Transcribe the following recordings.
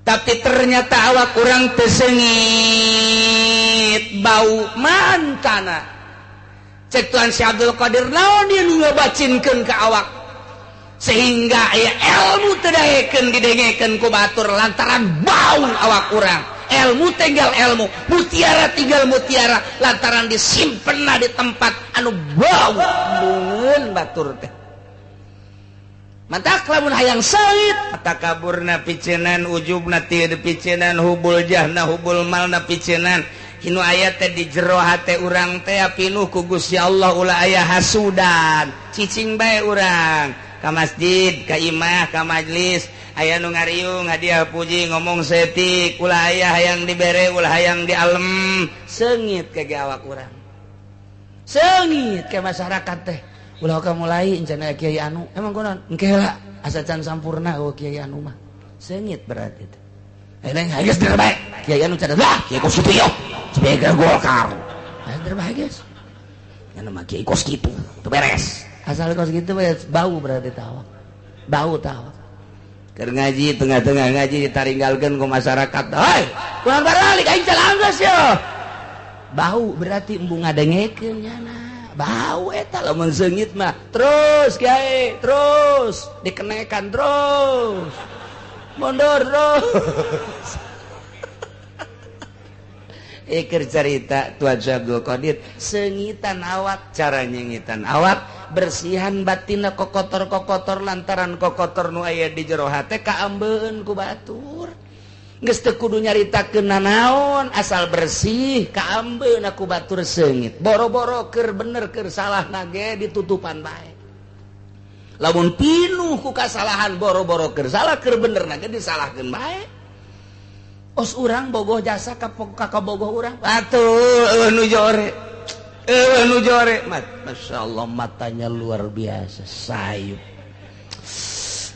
Tapi ternyata awak kurang tersengit bau mantana. Cek Tuhan Syekh Abdul Qadir naon dia nu ngabacinkeun ka awak sehingga aya ilmu teu daekeun didengekeun ku batur lantaran bau awak urang. Ilmu tinggal ilmu, mutiara tinggal mutiara lantaran disimpenna di tempat anu bau embungeun batur teh. Mantak lamun hayang seungit takaburna picenan, ujubna teu dipiceunan, hubul jahna hubul malna picenan. Hinu aya teh di jero hate urang teh pinuh ku Gusti Allah ulah aya hasudan. Cicing bae urang ka masjid, ka imah, ka majlis, aya nu ngariung hadiah puji ngomong setik, ulah aya hayang dibere, ulah hayang dialem, seungit ka ge awak urang. Seungit ke masyarakat teh. Ulah ka mulai encana kiai anu, emang kunaon? Engke heula asa can sampurna eueuh kiai anu mah. Seungit berarti teh. Neng geus terbaik. Kiai anu can lah, kiai kos kitu yo. Sebagai Golkar. Geus terbaik geus. Nya mah kiai kos kitu, teu beres. Asal kos kitu bau berarti tawak. Bau tawak. Keur ngaji tengah-tengah ngaji ditaringgalkeun ku masyarakat. Hei, kurang baralik aing can anggeus yo. Bau berarti embung ngadengekeun nyana. Bau eta lamun seungit mah terus kiai, terus dikenekan terus. Mundur terus. Iker cerita Tuan Syekh Abdul Qadir sengitan awak, cara nyengitan awak bersihan batinna kokotor-kokotor lantaran kokotor nu aya di jero hate kaambeun ku batur. Geus teu kudu nyaritakeun nanaon asal bersih kaambeun ku batur seungit. Boro-boro keur bener keur salah nage ditutupan bae. Lamun pinuh ku kasalahan boro-boro keur salah keur bener nage disalahkeun bae. Os urang bogoh jasa ka kabogoh urang. Atuh eueuh nu jore. Eueuh nu jore. Masyaallah matanya luar biasa sayup.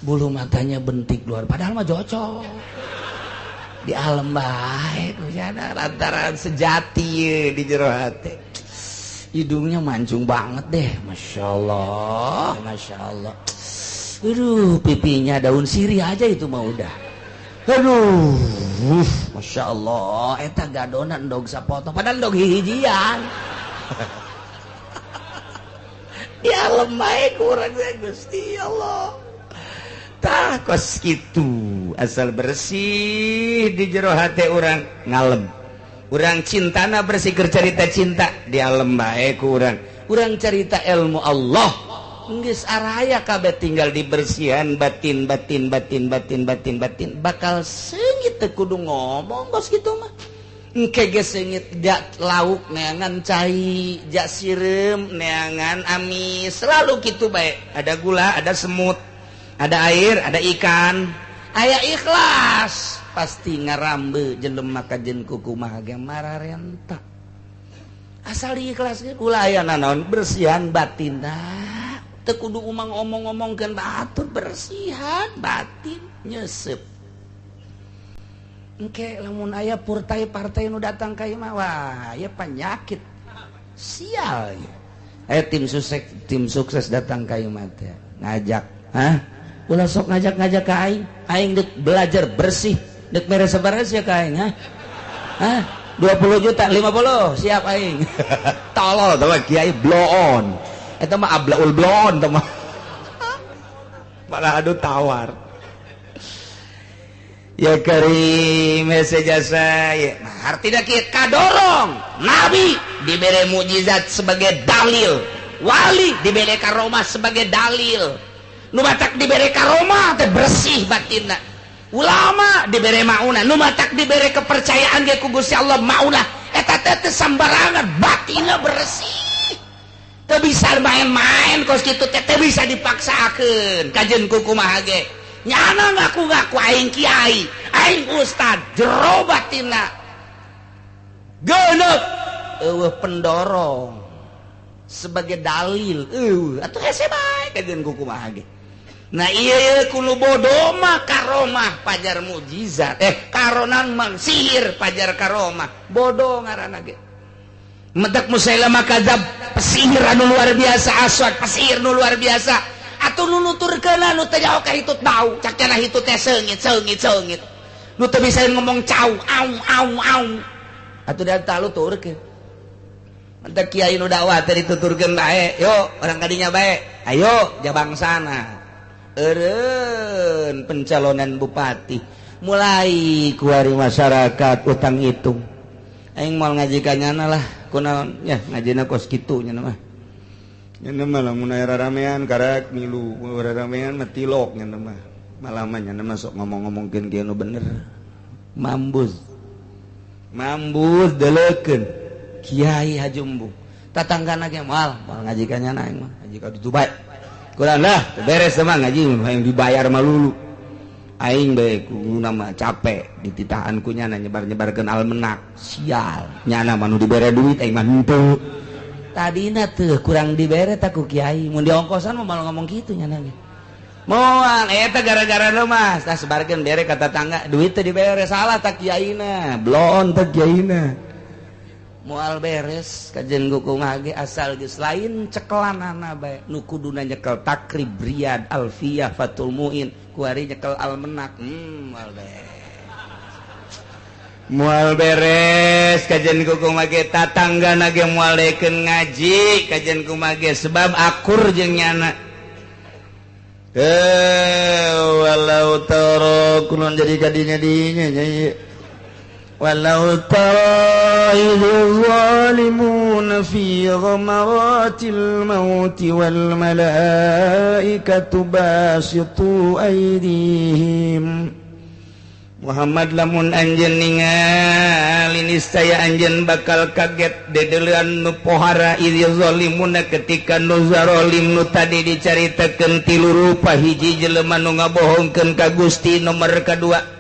Bulu matanya bentik luar padahal mah jocok. Di alam bae ku lantaran sejati di jero hate. Hidungnya mancung banget deh, masyaallah, masyaallah. Aduh, pipinya daun sirih aja itu mah udah. Aduh, masya Allah, eta gadonan endog sapotong, padahal endog hihijian. Ya lemai kurang Gusti Allah. Tah kos kitu, asal bersih di jero hate urang ngalem. Urang cintana bersih keur carita cinta di alem bae ku urang. Urang carita ilmu Allah. Geus araya kabeh tinggal dibersihan batin batin batin batin batin batin bakal seungit teu kudu ngomong kos kitu mah. Engke ge seungit jak lauk neangan cai, jak sireum neangan amis, selalu kitu bae. Ada gula, ada semut, ada air, ada ikan. Aya ikhlas pasti ngarambe jelema ka jeung kumaha ge mararenta. Asal diikhlaskeun ulah aya nanaon bersihan batinna. Teu kudu umang omong-omongkeun batur bersihan batin nyesep. Engke lamun aya partai partai nu datang ka ieu mah wah ieu penyakit. Sial ieu. Aya tim sukses datang ka ieu mah teh ngajak, hah? Ulah sok ngajak-ngajak ka aing. Aing deuk belajar bersih, deuk mere sabaraha sia ka aing, hah? Hah? 20 juta, 50, siap aing. Tolol teh kiai bloon. Eta mah ablaul bloon teh mah. Malah adu tawar. Ya karim hese jasa ya. Nah, artinya kieu kadorong nabi dibere mukjizat sebagai dalil, wali dibere karomah sebagai dalil. Nu batak dibere karomah teh bersih batinna. Ulama dibere maunah, nu matak dibere kepercayaan ge ku Gusti Allah maunah. Eta teh teu sambarangan, batinna bersih. Teu bisa main-main kos kitu teh teu bisa dipaksakeun. Kajeun ku kumaha ge. Nyana ngaku-ngaku aing kiai, aing ustad, jero batinna geuneup eueuh pendorong sebagai dalil eueuh atuh hese bae kajeun ku kumaha ge. Nah iya kulo bodoh mah karomah pajar mukjizat, karonan mang sihir pajar karomah bodoh ngaranna ge. Medak Musailamah kadzab pesihir anu luar biasa, aswad pesihir nu luar biasa. Atuh nu nuturkeun anu teh jauh ka hitut bau, cak cenah hitut teh seungit seungit seungit. Nu teu bisa ngomong cau au au au. Atuh da taluturkeun. Mantap kiai nu dakwah teh dituturkeun bae. Yo, orang kadinya bae. Ayo jabangsana. Eureun pencalonan bupati. Mulai kuari masyarakat utang hitung. Aing moal ngaji ka nyana lah, kunaon ya ngajina kos kitu nya mah. Nya mah lamun aya raramean karak milu, raramean mah tilok nya mah. Malah mah nya mah sok ngomong-ngomongkeun kieu nu bener. Mambus. Mambus deleukeun. Kiai Haji Embung. Tatanggana ge moal, moal ngaji ka nyana aing mah, ngaji ka ditu bae. Kurang lah, beres mah ngaji hayang dibayar mah lulu. Aing bae kuduna mah capek dititahan ku nyana nyebar-nyebarkeun almenak. Sial, nyana mah nu dibere duit aing mah henteu. Tadina teu kurang dibere ta ku kiai, mun diongkosan mah malah ngomong kitu nyana ge. Moal eta gara-gara lu mah, tah sebarkeun bere ka tatangga, duit teu dibere salah ta kiaina, bloon ta kiaina. Moal beres kajen kumaha ge asal geus lain cekelanana bae nu kuduna nyekel Takrib, Riyad, Alfiyah, Fathul Muin, kuari nyekel almenak. Moal beres. Moal beres kajen kumaha ge tatanggana ge moal dekeun ngaji kajen kumaha ge sebab akur jeung nyana. Walau tara kunon jadi kadinya dinya nya. Walau tara idh zalimuna fi ghamaratil maut wal malaikatu basitu aydihim. Muhammad lamun anjeun ningali niscaya anjeun bakal kaget dedelean nu pohara idh zalimuna ketika nu zalim nu tadi dicaritakeun tilu rupa hiji jelema nu ngabohongkeun ka Gusti nomor kadua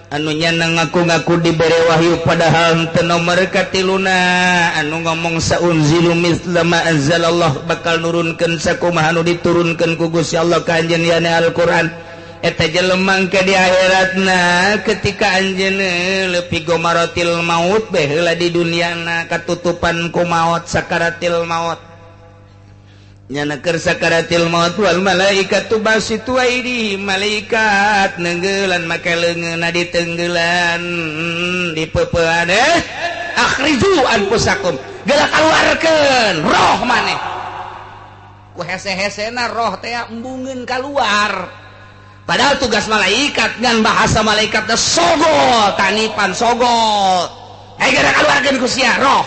anu nyana ngaku-ngaku dibere wahyu padahal teu nomor katiluna anu ngomong saunzilu mitsla ma anzalallah bakal nurunkeun sakumaha anu diturunkeun ku Gusti Allah ka anjeun yane Al-Qur'an eta jelema ke di akhiratna ketika anjeun leupi gomaratil maut beh heula di duniana katutupan ku maot sakaratil maut nyana keur sakaratil maut wal malaikatu basitu aidi malaikat neunggelan make leungeunna ditenggelan dipeupean akhriju anfusakum geura kaluarkeun roh maneh ku hese-hesena roh teh embungeun kaluar padahal tugas malaikat ngan bahasa malaikat teh sogol tanipan sogol geura kaluarkeun ku sia roh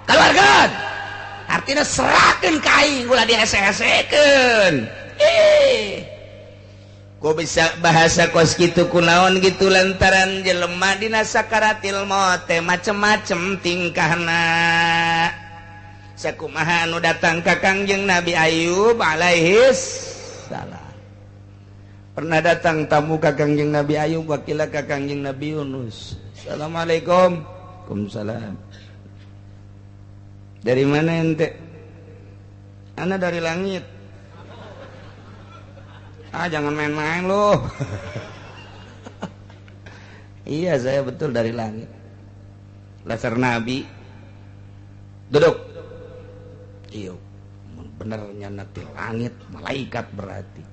kaluarkeun artinya serahkan ka aing ulah dihese-hesekeun. Kok bisa bahasa kos kitu kunaon gitu lantaran jelema dina sakaratil maut teh macem-macem tingkahna. Sakumaha anu datang ka Kangjeng Nabi Ayub alaihis salam. Pernah datang tamu ka Kangjeng Nabi Ayub wakila ka Kangjeng Nabi Yunus. Assalamualaikum. Waalaikumsalam. Dari mana ente? Ana dari langit. Ah, jangan main-main loh. Iya, saya betul dari langit. Laser Nabi. Duduk. Iya, benernya nanti langit, malaikat berarti.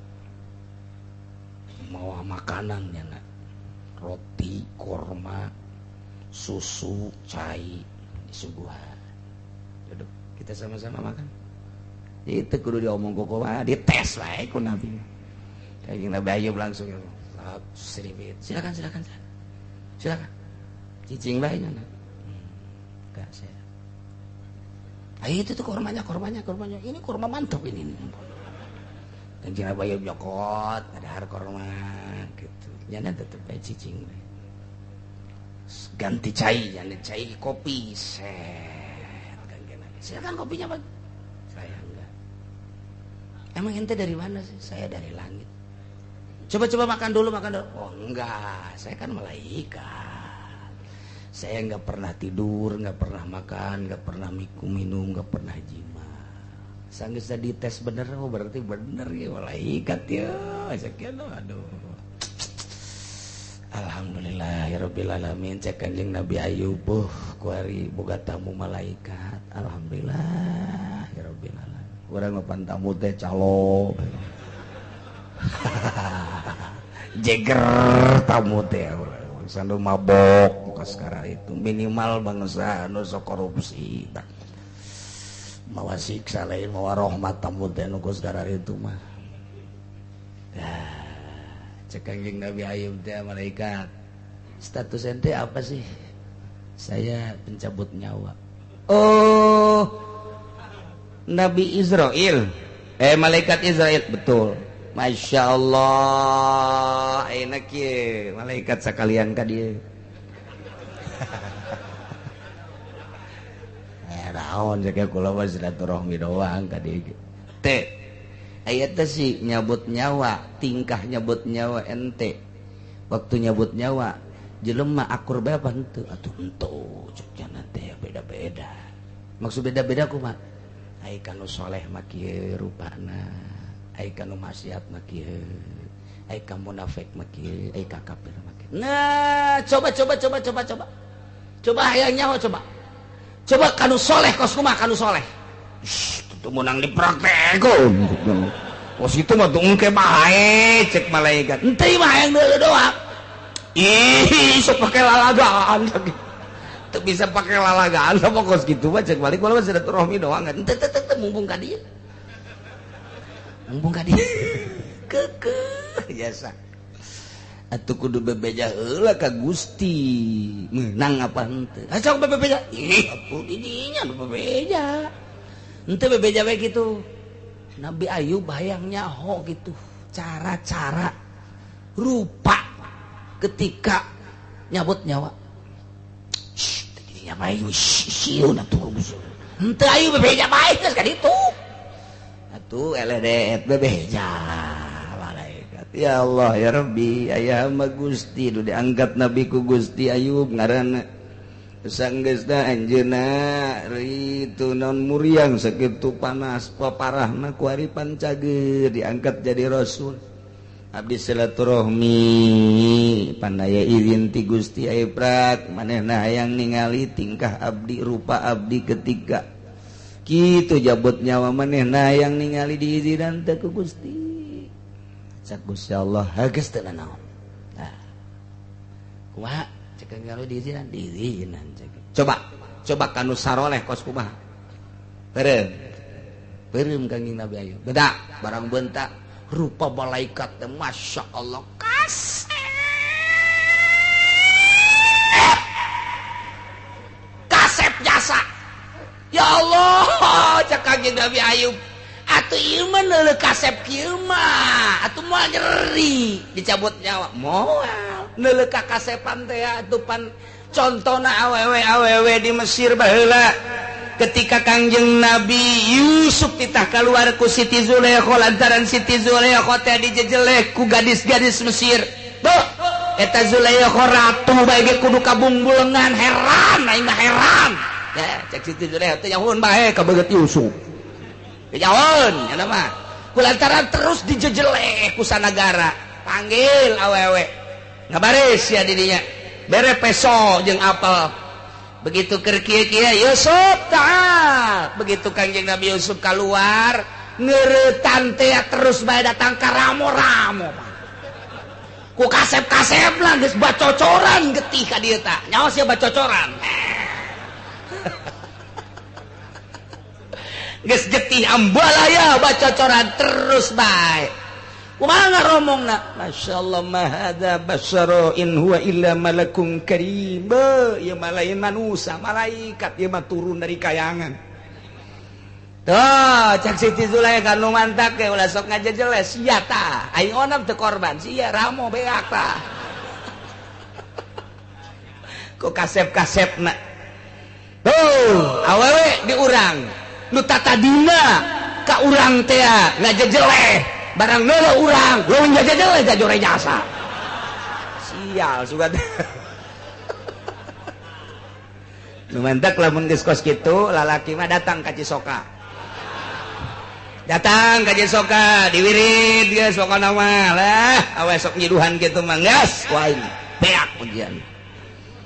Mau makanan ya nak. Roti, korma, susu, cai, disuguhan. Duduk, kita sama-sama makan. Itu kudu diomong koko mah, dites wae ku Nabi. Kayak Nabi Ayub langsung seribit. Silakan, silakan, silakan. Silakan. Cicing bae nya. Enggak saya. Ayo itu tuh kormanya, kormanya, kormanya. Ini korma mantap ini. Kanjeng Nabi Ayub nyokot, ada korma gitu. Nyana tetep bae cicing bae. Ganti cai, nyana cai kopi set. Silakan kopinya, Pak. Saya enggak. Emang ente dari mana sih? Saya dari langit. Coba-coba makan dulu, makan dulu. Oh enggak, saya kan malaikat. Saya enggak pernah tidur, enggak pernah makan, enggak pernah minum, enggak pernah jima. Sanggeus dites bener, oh berarti bener ya malaikat ya. Sekian aduh. Alhamdulillah ya rabbil alamin cek Kanjeng Nabi Ayub kuari boga tamu malaikat. Alhamdulillah ya rabbil alamin. Urang mah tamu teh calo. Jeger tamu teh Bangsa nu mabok sekarang itu minimal bangsa nu sok korupsi. Mawa siksa lain mawa rahmat tamu teh nu sekarang itu mah. Dah, cek Kangjeng Nabi Ayub teh malaikat. Status ente apa sih? Saya pencabut nyawa. Oh, Nabi Israel. Malaikat Israel, betul. Masya Allah, enak ye, malaikat sekalian ka dieu. Naon cek kula mah silaturahmi doang ka dieu. Teh, aya teh sih nyabut nyawa, tingkah nyabut nyawa ente. Waktu nyabut nyawa, jelema akur bae apa henteu? Atuh henteu, cek cenah teh beda-beda. Maksud beda-beda kumaha? Ai kanu soleh mah kieu rupana. Ai kanu maksiat mah kieu, ai ka munafik mah kieu, ai ka kafir mah kieu. Nah, coba coba coba coba coba. Coba hayang nyaho coba. Coba kanu soleh kos kumaha kanu soleh. Shh, itu menang dipraktekeun. Kos itu mah tungke bae cek malaikat. Henteu mah hayang deuleu doang. Ih, sok pake lalagaan. Teu bisa pake lalagaan sama kos kitu mah cek balik kula mah silaturahmi doang. Henteu teu teu mumpung ka dieu. Mumpung ka dieu. Keukeuh jasa. Atuh kudu bebeja heula ka Gusti. Meunang apa henteu? Ha sok bebeja. Ih, atuh di dinya nu bebeja. Henteu bebeja we kitu. Nabi Ayub hayang nyaho gitu. Cara-cara rupa ketika nyabut nyawa. Shh, teu dinya bae sieun atuh Gusti. Henteu ayu bebeja bae geus ka ditu. Atuh eleh deet bebeja malaikat. Ya Allah ya Rabbi, aya mah Gusti nu diangkat nabi ku Gusti Ayub ngaranna. Sanggeusna anjeunna ritu naon muriang sakitu panas paparahna ku ari pancageur diangkat jadi rasul. Abdi silaturahmi pandaya izin ti Gusti Ayub prak manehna hayang ningali tingkah abdi rupa abdi ketika kitu jabut nyawa manehna hayang ningali diizinan teh ku Gusti. Cak Gusti Allah hageus teu nanaon. Nah. Kumaha cek ningali diizinan diizinan cek. Coba coba kanu saroleh kos kumaha. Beureum. Beureum Kangjeng Nabi Ayub. Beda barang bentak rupa malaikat teh Masya Allah kasep. Kasep jasa. Ya Allah, cek Kangjeng Nabi Ayub. Atuh ieu mah neuleuh kasep kieu mah, atuh moal nyeri dicabut nyawa. Moal neuleuh ka kasepan teh atuh pan contona awewe-awewe di Mesir baheula. Ketika Kangjeng Nabi Yusuf titah keluar ku Siti Zulaikha lantaran Siti Zulaikha teh dijejeleh ku gadis-gadis Mesir. Duh, eta Zulaikha ratu bae ge kudu kabungbulengan, heran aing mah heran. Ya, cek Siti Zulaikha teh nyahoeun bae ka beungeut Yusuf. Nyahoeun nya mah. Ku lantaran terus dijejeleh ku sanagara. Panggil awewe. Ngabaris sia di dinya. Bere peso jeung apel. Begitu keur kieu-kieu Yusuf ta'al. Begitu Kangjeng Nabi Yusuf keluar, ngeuretan teh terus bae datang ka ramo-ramo. Ku kasep-kasep lah geus bacocoran getih ka dieu tah. Nyaho sia bacocoran. Geus getih ambalaya bacocoran terus bae. Kumaha ngaromongna? Masyaallah ma hadza basyara in huwa illa malakun karim. Ieu mah lain manusia, malaikat ieu mah turun dari kayangan. Tuh, cek Siti Zulaikha nu mantak ge ulah sok ngajejeles sia tah. Aing onam teu korban, sia ramo beak tah. Ku kasep-kasepna. Tuh, awewe di urang. Nu tatadina ka urang teh ngajejeleh. Barang neuleuh urang, leuwih ngajejeleh jajore jasa. Sial sugan. Nu mantak lamun geus kos kitu, lalaki mah datang ka Cisoka. Datang ka Cisoka, diwirid geus pokona mah lah, awe sok nyiduhan kitu mah geus ku aing. Beak ujian.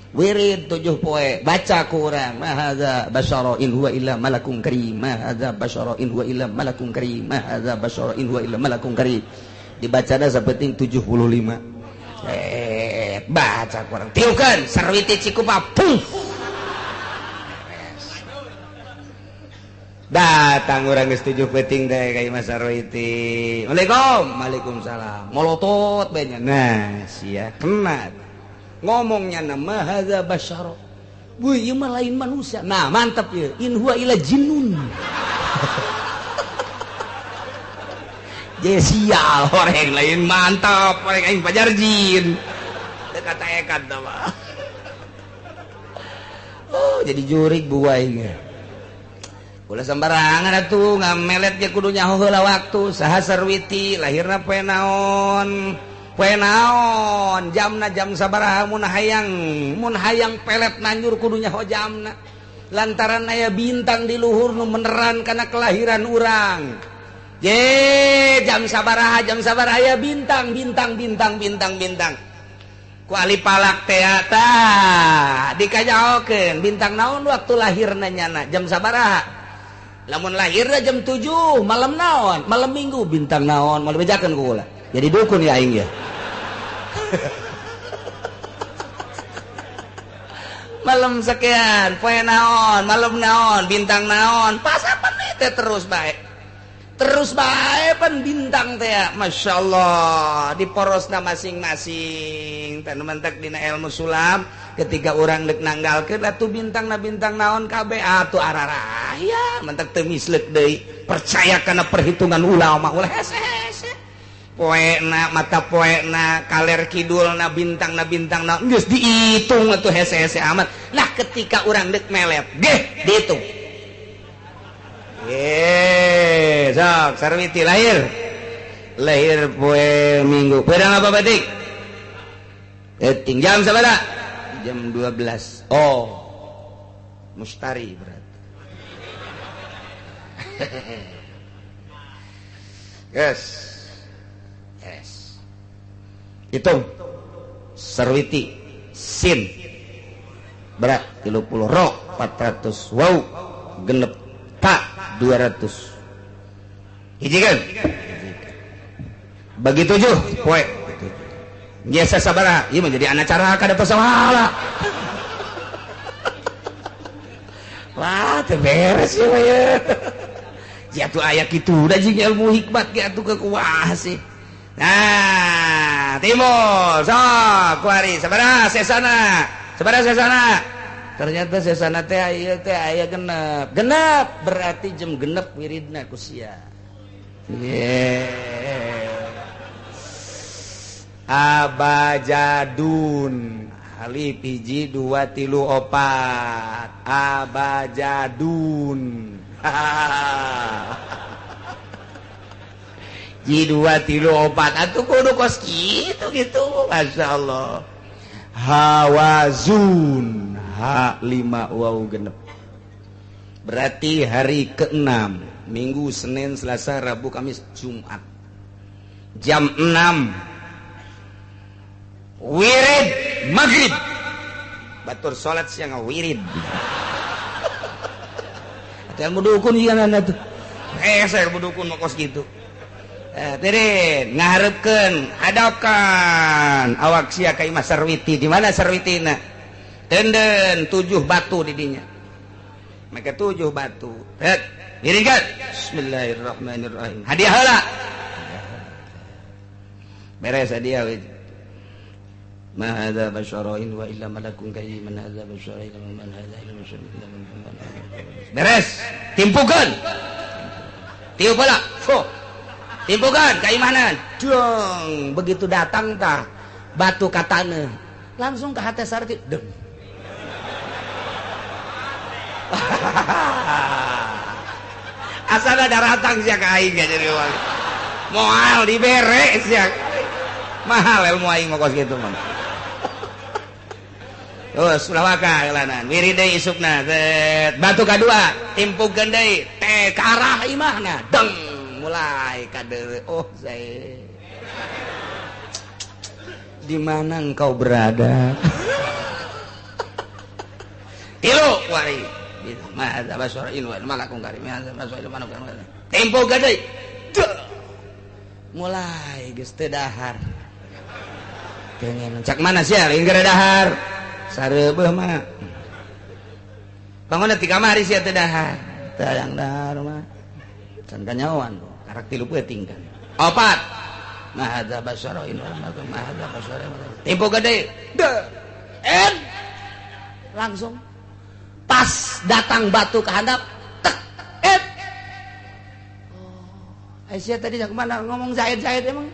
Wirid 7 poe, baca ku urang, ma hadza basyara in huwa illa malakun karim, ma hadza basyara in huwa illa malakun karim, ma hadza basyara in huwa illa malakun karim. Dibacana sapenting 75. Baca kurang tiukeun Sarwiti Cikupa puf. Datang urang geus 7 peuting teh ka Imah Sarwiti. Waalaikum. Waalaikumsalam. Molotot bae nya. Nah, sia kena. Ngomongnya nama hadza basyara. Wih, ieu mah lain manusia. Nah, mantap ieu. In huwa illa jinnun. Je sial orang lain mantap, orang aing pajar jin. Teu kata ekat tah mah. Oh, jadi jurig buai ge. Ulah sembarangan atuh ngamelet ge kudu nyaho heula waktu. Saha Sarwiti lahirna poe naon? Poe naon? Jamna jam sabaraha mun hayang pelet nanjur kudu nyaho jamna. Lantaran aya bintang di luhur nu meneran kana kelahiran urang. Je jam sabaraha aya bintang bintang bintang bintang bintang. Ku ahli palak teh tah dikajaokeun bintang naon waktu lahirna nyana jam sabaraha. Lamun lahirna jam 7 malam naon, malam Minggu bintang naon, mau dibejakeun ku kula. Jadi dukun ya aing ya. Malam sekian, poe naon, malam naon, bintang naon, pas apa teh terus bae. Terus bae pan bintang teh, Masya Allah, di porosna masing-masing. Tanu mentek dina ilmu sulam, ketika orang dek nanggalkeun atuh bintangna bintang naon kabeh atuh araraya, mentek teu misleuk deui. Percaya kana perhitungan ulama ulah hese-hese. Poena mata poena kaler kidulna bintangna bintang naon geus dihitung atuh hese-hese amat. Nah, ketika orang dek melet geh dihitung. Sok Sarwiti lahir poe Minggu. Pedang apa batik? Eting jam sabaraha? Jam 12. Oh. Mustari berarti. Yes. Yes. Hitung. Sarwiti sin berat 30 ro 400 waw genep ta 200. Hiji kan? Bagi 7 poe. Biasa sabaraha? Ieu mah jadi anak caraka da pasahala. Wah, teu beres ieu mah ye. Jatuh aya kitu da jeung ilmu hikmat ge atuh kekuah sih. Nah, timur sok kuari sabaraha sesana? Sabaraha sesana? Ternyata sesana teh ieu teh aya genep. Genep berarti jam genep wiridna ku sia. Yeah. Abajadun alif 1 2 3 4 abajadun. Ji 2 3 4 atuh kudu kos kitu gitu. Masya Allah. Hawazun H 5 waw genep. Berarti hari ke-6, Minggu, Senin, Selasa, Rabu, Kamis, Jumat. Jam 6 wirid maghrib. Batur salat siang wirid. Atuh ilmu dukun ieu atuh. Saya ilmu dukun mah kos kitu. Tirin ngaharepkeun, hadapkan awak sia ka imah Sarwiti. Di mana Sarwitina? Tenden 7 batu di dinya. Maka 7 batu. Hek, miringkan. Bismillahirrahmanirrahim. Hadiah heula. Beres hadiah we. Ma hadza basyarain wa illa malakun karim man hadza basyarain wa man hadza illa basyarun. Beres. Timpukeun. Tiup heula. Fuh. Timpukeun ka imahna. Dong, begitu datang tah batu ka taneuh. Langsung ke hate Sarwiti. Deng. Asal ada ratang sia ka aing jadi wali. Moal dibere sia. Mahal ilmu aing mah kos kitu mah. Terus ulah waka eulanan. Wirid deui isukna. Batu kadua timpukeun deui teh ka arah imahna. Deng mulai kadeure. Oh saya. Di mana engkau berada? Tilu wari. Tempo gade mulai geus teu dahar. Pengen cak mana sih lain gara dahar. Sareubeuh mah. Bangun ti kamari sia teu dahar. Teu hayang dahar mah. Can kanyaoan karak 3 peuting kan. Opat. Ma hadza basyara in ma hadza basyara. Tempo gede. En langsung pas datang batu ke handap tek et. Oh, Aisyah tadi jak mana ngomong Zaid-Zaid emang.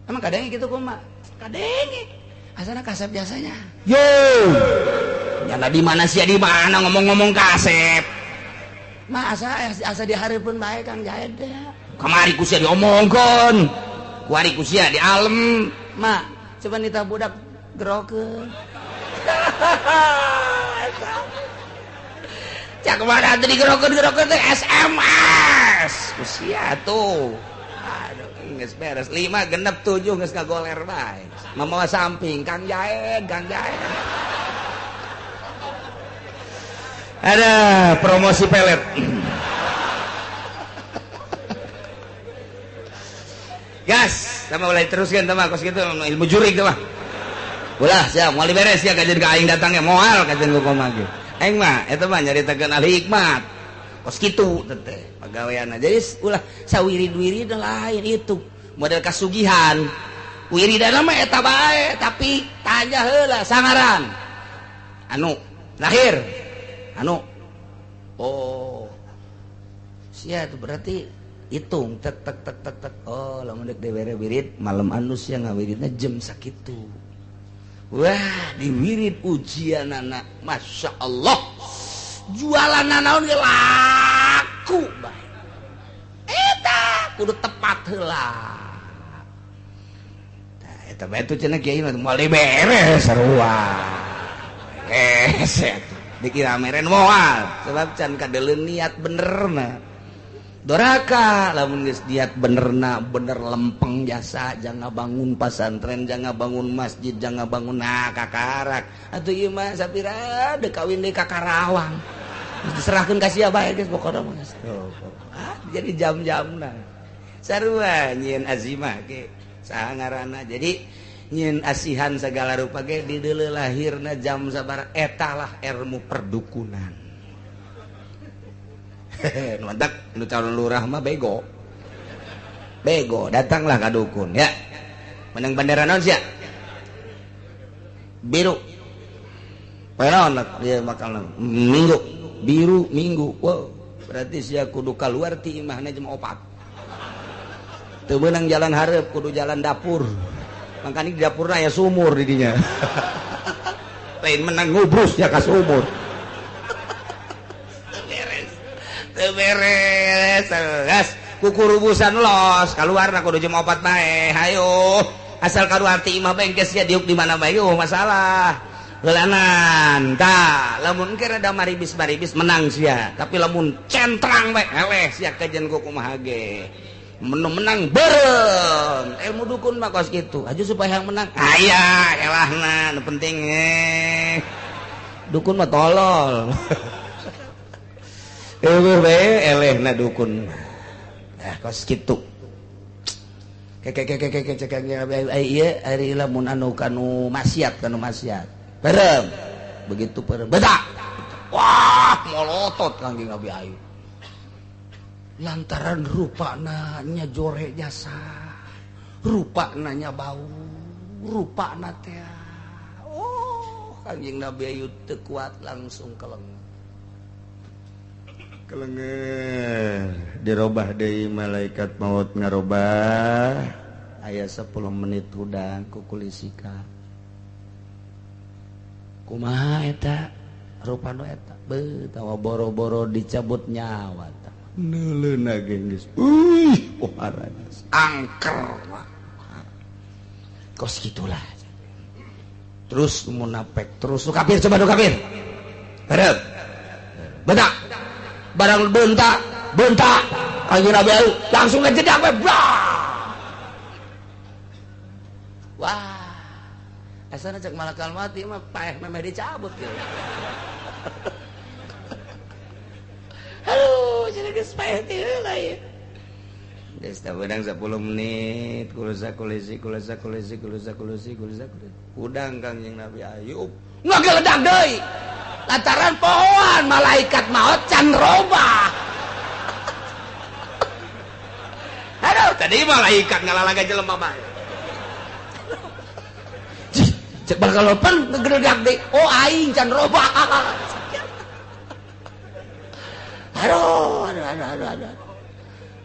Emang kadenge gitu kumaha? Kadenge. Asana kasep biasanya. Yo. Nyana di mana sih di mana ngomong-ngomong kasep. Mah asa di hareupeun bae Kang Zaid teh. Kamari ku sia diomongkeun. Kuari ku sia di alem. Mak, coba nita budak gerokeun. Cak mana tadi gerokeun-gerokeun teh SMS. Ku sia tuh. Aduh, geus beres 5 genep 7 geus kagoler bae. Mamawa samping Kang Jaed, Kang Jaed. Ada promosi pelet. Gas, sama mulai teruskan sama kos gitu ilmu jurik tuh mah. Ulah siap, moal beres ya kajian ka aing datangnya moal kajian ku kumaha ge. Aing mah eta mah nyaritakeun ahli hikmat. Kos kitu teh pagaweanna. Jadi ulah sawirid-wirid lain itu model kasugihan. Wiridana mah eta bae tapi tanya heula sangaran. Anu lahir anu oh sia itu berarti hitung tek tek tek tek tek oh lamun deuk dibere wirid malam anu sia ngawiridna jam sakitu. Wah diwirid ujianana Masya Allah jualan naon ge laku bae eta kudu tepat heula. Tah eta bae tuh cenah kiai mah moal beres sarua beres dikira meren moal sebab can kadeuleun niat benerna doraka lamun geus niat benerna bener lempeng jasa jangan bangun pasantren jangan bangun masjid jangan bangun nah kakarak atuh ieu mah sapira deuk kawin deui ka Karawang diserahkeun ka sia bae geus pokona mah jadi jam-jamna sarua nyieun azimah ge saha ngaranna jadi nyin asihan segala rupa ge di deuleu lahirna jam sabaraha eta lah ilmu perdukunan. Mantak nu calon lurah mah bego. Bego datanglah ka dukun ya. Menang bendera naon sia? Biru. Peron dia bakal minggu, biru minggu. Wow, berarti sia kudu kaluar ti imahna jam 4. Teu meunang jalan hareup kudu jalan dapur. Makanya di dapurna ya sumur di dinya. Lain menang ngubrus ya ka sumur. Beres. Teu beres. Gas kukurubusan los kaluarna kudu jam 4 bae. Hayo. Asal kaluar ti imah bae geus sia diuk di mana bae eueuh masalah. Heulanan tah lamun engke rada maribis-maribis menang sia. Tapi lamun centrang bae eleh sia kajen ku kumaha ge. Menang bareng ilmu dukun mah kos kitu aja supaya yang menang aya elahna nu penting dukun mah tolol eueuh bae elehna dukun ah kos kitu keke cek ieu ari lamun anu kanu maksiat bareng begitu bareng bedak wah molotot Kangjeng Nabi Ayub lantaran rupa nanya jore jasa rupa nanya bau rupa teh oh Kangjeng Nabi Ayub teu kuat langsung keleng kelenger dirobah deui malaikat maut ngarobah aya 10 menit hudang ku kulisika kumaha eta rupa nu eta beuh tawa boro-boro dicabut nyawa neuleuna ge geus uih pohara angker kos gitulah terus munafik terus nu kafir coba nu kafir bareng bentak barang bentak bentak Kangjeng Nabi langsung ngejedak we wah asana cek malakal mati mah paeh memeh dicabut gitu. Aduh, jadi geus paeh teh heula ieu. Geus tah beunang 10 menit kulusa kulisi kulusa kulisi kulusa kulisi kulusa udang Kangjeng Nabi Ayub ngageledak deui lantaran pohoan malaikat maot can robah. Aduh tadi malaikat ngalalaga jelema mah. Cek bakal lopan ngegeledak deui. Oh aing can robah. Aduh aduh aduh aduh aduh.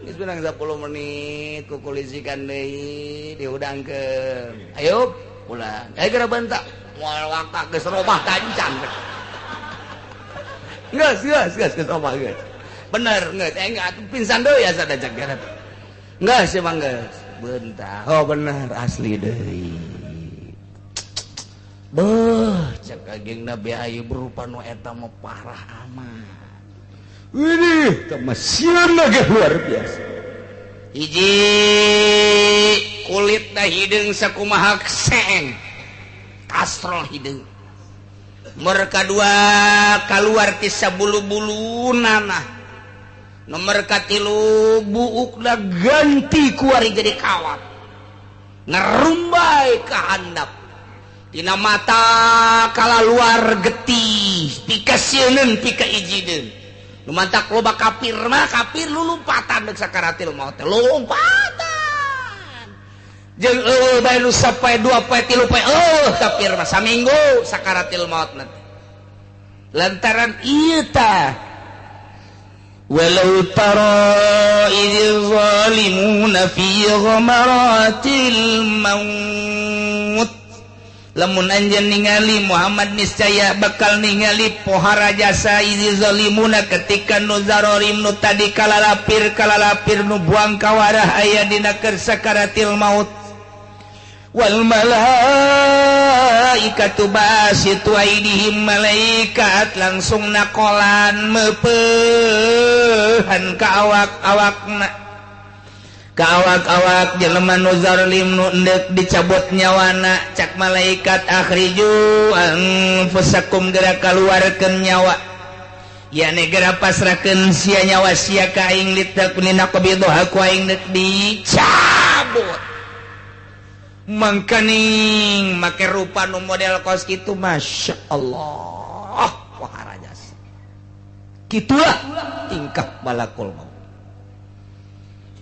Geus beunang 10 menit kukulisikan deui diudangkeun. Ayo pulang. Ayo geura bentak. Moal wakak geus robah tancan. Geus geus geus geus robah geus. Bener geus enggak pingsan deui asa da cek geura. Geus emang geus. Bentak. Oh bener asli deui. Beuh cek Kangjeng Nabi Ayub rupa nu eta mah parah amat. Widih, kemasian lagi luar biasa. Hiji kulit dah hideung sakumaha seeng. Kastrol hideung. Nomor kadua kaluar ti sabulu-bulu nanah. Nomor katilu buukna ganti kuari jadi kawat. Ngerumbai ka handap. Tina mata kalaluar getih, pikasieun pika ijideun. Lumantak loba kafir mah kafir lu lompatan deuk sakaratil maut teh lompatan jeung eueuh bae nu sapoe dua poe tilu poe eueuh kafir mah saminggu sakaratil maut nanti lantaran ieu tah walau tara idz zalimuna fi ghamaratil maut lamun anjeun ningali Muhammad niscaya bakal ningali pohara jasa izi zalimuna ketika nu zarorim nu tadi kalalapir kalalapir nu buang kawarah aya dina keur sakaratil maut wal malaikatu basitu aidihim malaikat langsung nakolan meupehan ka awak-awakna ka awak-awak jelema nu zalim nu endek dicabut nyawana cak malaikat akhriju anfusakum geura kaluarkeun nyawa yane geura pasrahkeun sia nyawa sia ka aing litaknina qabidha ku aing deuk dicabut mangkaning make rupa nu model kos kitu Masya Allah wahara jasa kitulah tingkah malakul maut.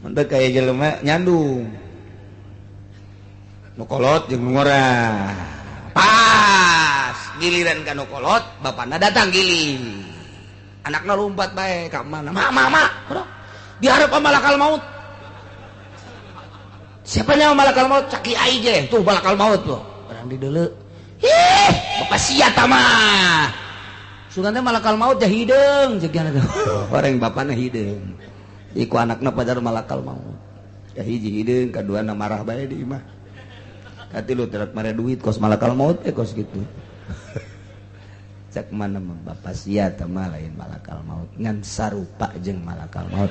Mantap kaya jelema nyandung nu kolot jeung nu ngora pas giliran ka nu kolot bapana datang giling anakna lompat bae ka mana ma ma ma diharap malakal maut siapa nyawa malakal maut cak kiai ge tuh malakal maut tuh urang di deuleu ih bapak sia ta mah sugan teh malakal maut teh hideung ceuk orang bapana hideung iku anakna pajar malakal maut ya hiji hideung kaduana marah bae di imah katilu terak mare duit kos malakal maut teh kos gitu cak mana mah bapak sia teh mah lain malakal maut ngan sarupa jeung malakal maut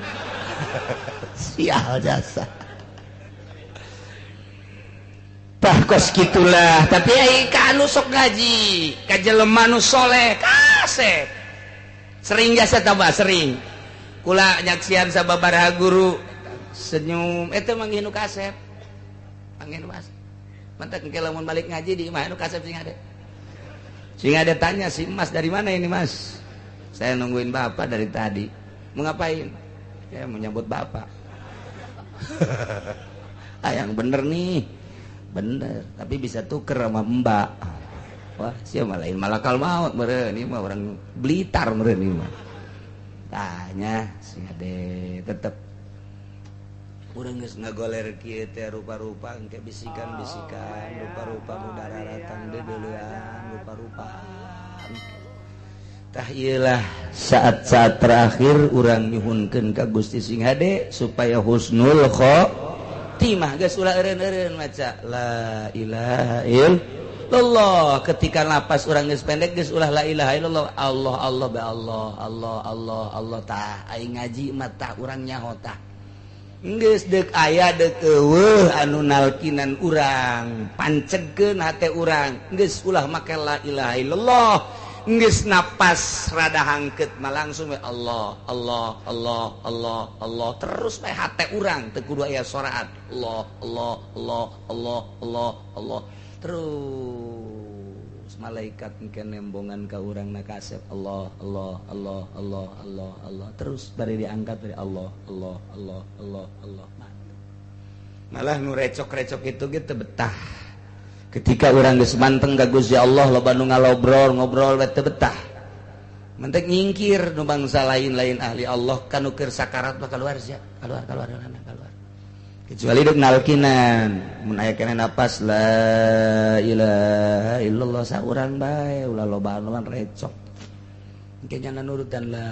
sial jasa tah kos kitulah tapi ai ka anu sok ngaji ka jelema nu soleh kasep sering jasa tambah sering kula nyaksian sababaraha guru senyum eta manggih nu kasep manggih nu kasep mantak engke lamun balik ngaji di imah nu kasep sing ada tanya si Mas dari mana ini Mas saya nungguin bapak dari tadi mau ngapain saya mau nyambut bapak ah yang bener nih bener tapi bisa tuker sama mbak wah siapa lain malakal maut meureun ieu mah orang Blitar meureun ieu mah tanya sing ade tetep urang geus ngagoler kieu teh rupa-rupa engke bisikan-bisikan rupa-rupa nu dararatang deudeulean rupa-rupa tah ieu lah saat-saat terakhir urang nyuhunkeun ka Gusti sing hade supaya husnul khotimah geus ulah eureun-eureun maca la ilaha illallah ketika napas urang geus pendek geus ulah la ilaha illallah Allah Allah ba Allah Allah Allah Allah tah aing ngaji mah tah urang nyaho tah geus deuk aya deuk eueuh anu nalkinan urang pancegkeun hate urang geus ulah make la ilaha illallah Geus napas rada hangkeut mah langsung we Allah Allah Allah Allah Allah terus we hate urang teu kudu aya soraan Allah Allah Allah Allah Allah Allah terus malaikat engke nembongan ka urang na kasep Allah Allah Allah Allah Allah Allah terus bari diangkat dari Allah Allah Allah Allah Allah. Malah nu recok-recok itu gitu betah. Ketika orang geus manteng ka Gusti Allah loba nu ngalobrol ngobrol we teu betah. Mentek nyingkir nu bangsa lain-lain ahli Allah kanu keur sakarat mah keluar sia, keluar keluar keluar. Kecuali deuk nalkinan, mun aya keneh napas la ilaha illallah saurang bae ulah loba-loba recok. Engke nyana nurutan la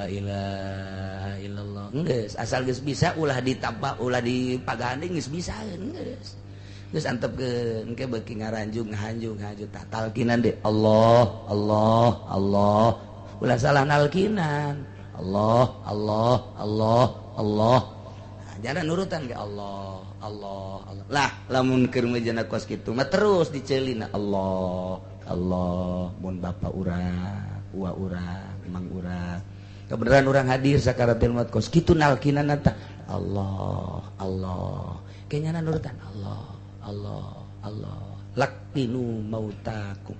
ilaha illallah. Geus asal geus bisa ulah ditambah ulah dipagahan geus bisa geus. Geus antepkeun engke beuki ngaranjung ngahanjung ngahanjung tah talkinan deui Allah Allah Allah ulah salah nalkinan Allah Allah Allah Allah. Nah, jangan nurutan ke Allah Allah Allah lah lamun keur mejana kos kitu mah terus diceulina Allah Allah mun bapa urang uwa urang emang urang kebenaran urang hadir sakaratul maut kos kitu nalkinan tah Allah Allah kayaknya nurutan Allah Allah Allah laqinu mautakum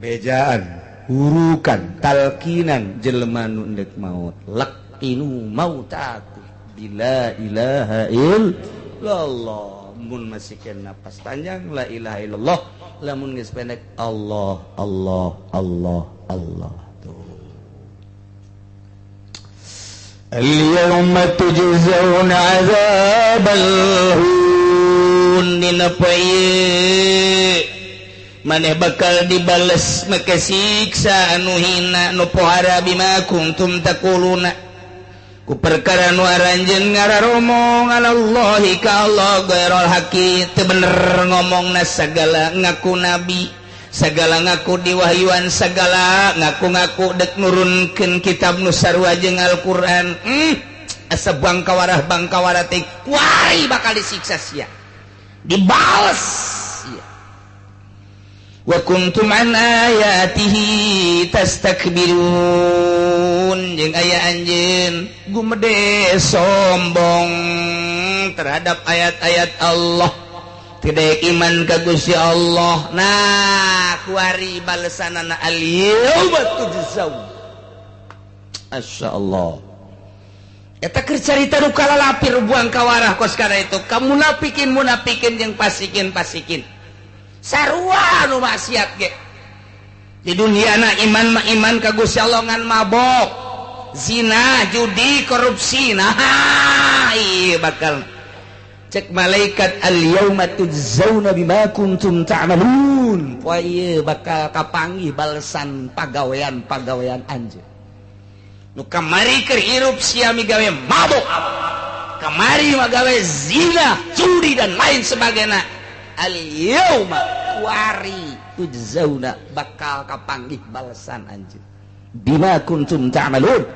bejaan hurukan talkinan jelema nu endek maut laqinu mautakum bila ilaha illallah mun masih kena napas panjang la ilaha illallah lamun geus pendek Allah Allah Allah Allah. Tuh al-yawma tujzauna azabal dina poe maneh bakal dibales make siksa anu hina nu pohara bima kuntum taquluna ku perkara nu aranjeun ngararomong alallahi ka Allah ghairul haqi teu bener ngomongna sagala ngaku nabi sagala ngaku diwahyuan sagala ngaku-ngaku dek nurunkeun kitab nu sarua jeung Al-Qur'an. Asa bangkawarah bangkawarah teh kuari bakal disiksa sia dibales ya. Wa kuntum an ayatihi tastakbirun jeung aya anjeun gumede sombong terhadap ayat-ayat Allah tidak iman ka Gusti Allah. Nah kuari balesanana al-yauma tujzaun. Masyaallah. Eta keur carita nu kalalapir buang kawarah kos kana itu ka munafikin munafikin jeung pasikin pasikin sarua nu maksiat ge di dunia na iman mah iman ka Gusti Allah ngan mabok zina judi korupsi. Nah ieu bakal cek malaikat al yauma tujzauna bima kuntum ta'malun poe ieu bakal kapanggih balesan pagawean-pagawean anjeun nu kamari keur hirup sia migawe mabok kamari magawe zina judi dan lain sebagainya al yauma wari tujzauna bakal kapanggih balesan anjeun bima kuntum ta'malun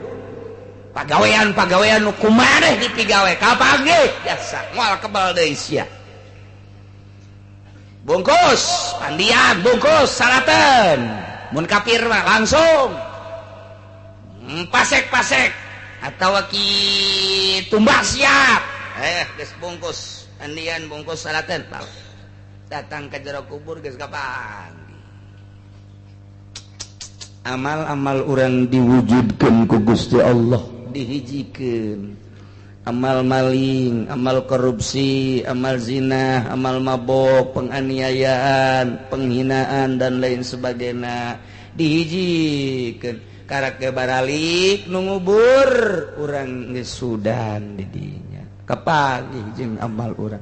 pagawean-pagawean nu kumaneh dipigawe kapanggih biasa moal kebal deui sia bungkus pandian bungkus salaten mun kafir mah langsung pasek-pasek atau ki tumbak siap geus bungkus andian bungkus salaten datang ke jero kubur geus kapanggih amal-amal urang diwujudkeun ku Gusti Allah dihijikeun amal maling, amal korupsi, amal zina, amal mabok, penganiayaan, penghinaan dan lain sebagainya dihijikeun karak ge baralik nu ngubur urang geus sudan di dinya kapanggih jeung amal urang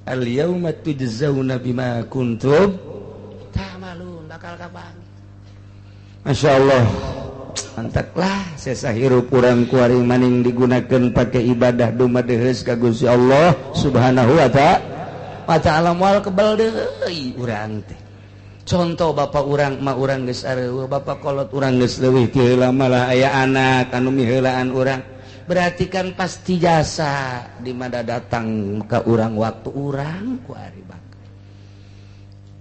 al yauma tujzauna bima kuntum ta'malun bakal kapanggih. Masyaallah mantaklah sesa hirup urang kuari maning digunakeun pake ibadah dumadeheus ka Gusti Allah Subhanahu wa ta'ala moal kebal deui urang teh. Contoh bapak urang ma urang geus areueuh bapak kolot urang geus leuwih ti heula malah aya anak anu miheulaan urang berarti kan pasti jasa di mana datang ke urang waktu urang ku ari bakal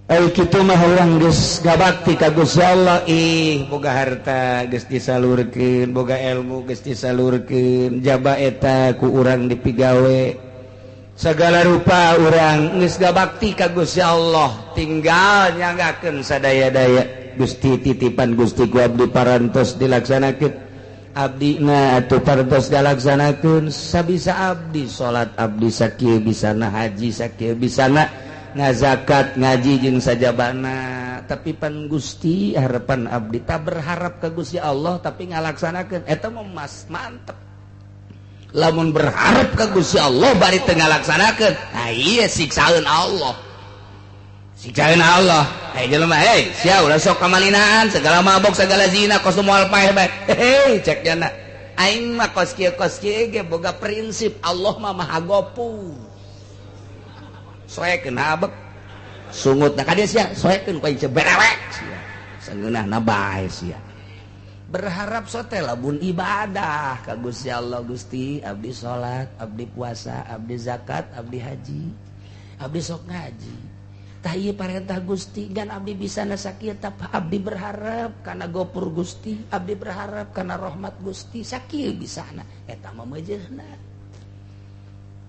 Ai kitu mah urang geus gabakti ka Gusti Allah. Ih boga harta geus disalurkeun, boga ilmu geus disalurkeun, jaba eta ku urang dipigawe. Segala rupa urang geus gabakti ka Gusti Allah, tinggal nyanggakeun sadaya-daya. Gusti titipan Gusti ku abdi parantos dilaksanakeun. Abdi na atuh parantos dilaksanakeun sabisa abdi salat abdi sakieu bisana, haji sakieu bisana, ngazakat ngaji jeung sajabana. Tapi pan Gusti harapan abdi tak berharap ka Gusti Allah tapi ngalaksanakeun eta mah mas mantep. Lamun berharap ka Gusti Allah bari teu ngalaksanakeun, nah ieu siksaeun Allah. Siksaeun Allah. Hei jelema, hei sia ulah sok kamalinaan, segala mabok, segala zina, kos moal paeh bae. Hei cek jana. Aing mah kos kieu ge boga prinsip Allah mah Maha Gopur. Soekeun habek sungut na ka dieu sia, soekeun ku aing berewek sia. Sangeunahna bae sia. Berharap sote lamun ibadah ka Gusti Allah. Gusti abdi salat, abdi puasa, abdi zakat, abdi haji, abdi sok ngaji. Tah ieu parentah Gusti gan abdi bisa sakieu, tap abdi berharap kana gopur Gusti, abdi berharap kana rahmat Gusti, sakieu bisana eta mah meujeuhna.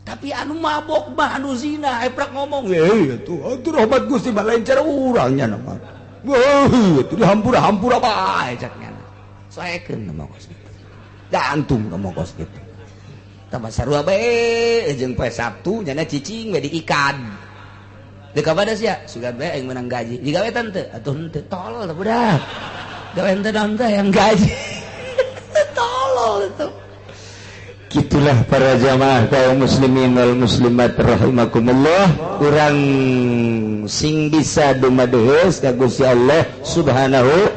Tapi anu mabok mah anu zina eprak ngomong, "Eh atuh atuh rahmat Gusti mah lain cara urang nya mah." Wah, atuh dihampura-hampura bae cak nya. Soekeun ngomong kos kitu. Gantung ngomong kos kitu. Tambah sarua bae jeung poe Sabtu nyana cicing we diikan. Deuk ka pada sia, sugan bae aing meunang gaji. Digawe teu? Atuh henteu, tolol teh budak. Gawe henteu naon teh yang gaji. Tolol itu. Gitulah para jamaah kaum muslimin wal muslimat rahimakumullah. Urang sing bisa dumadeus ka Gusti Allah Subhanahu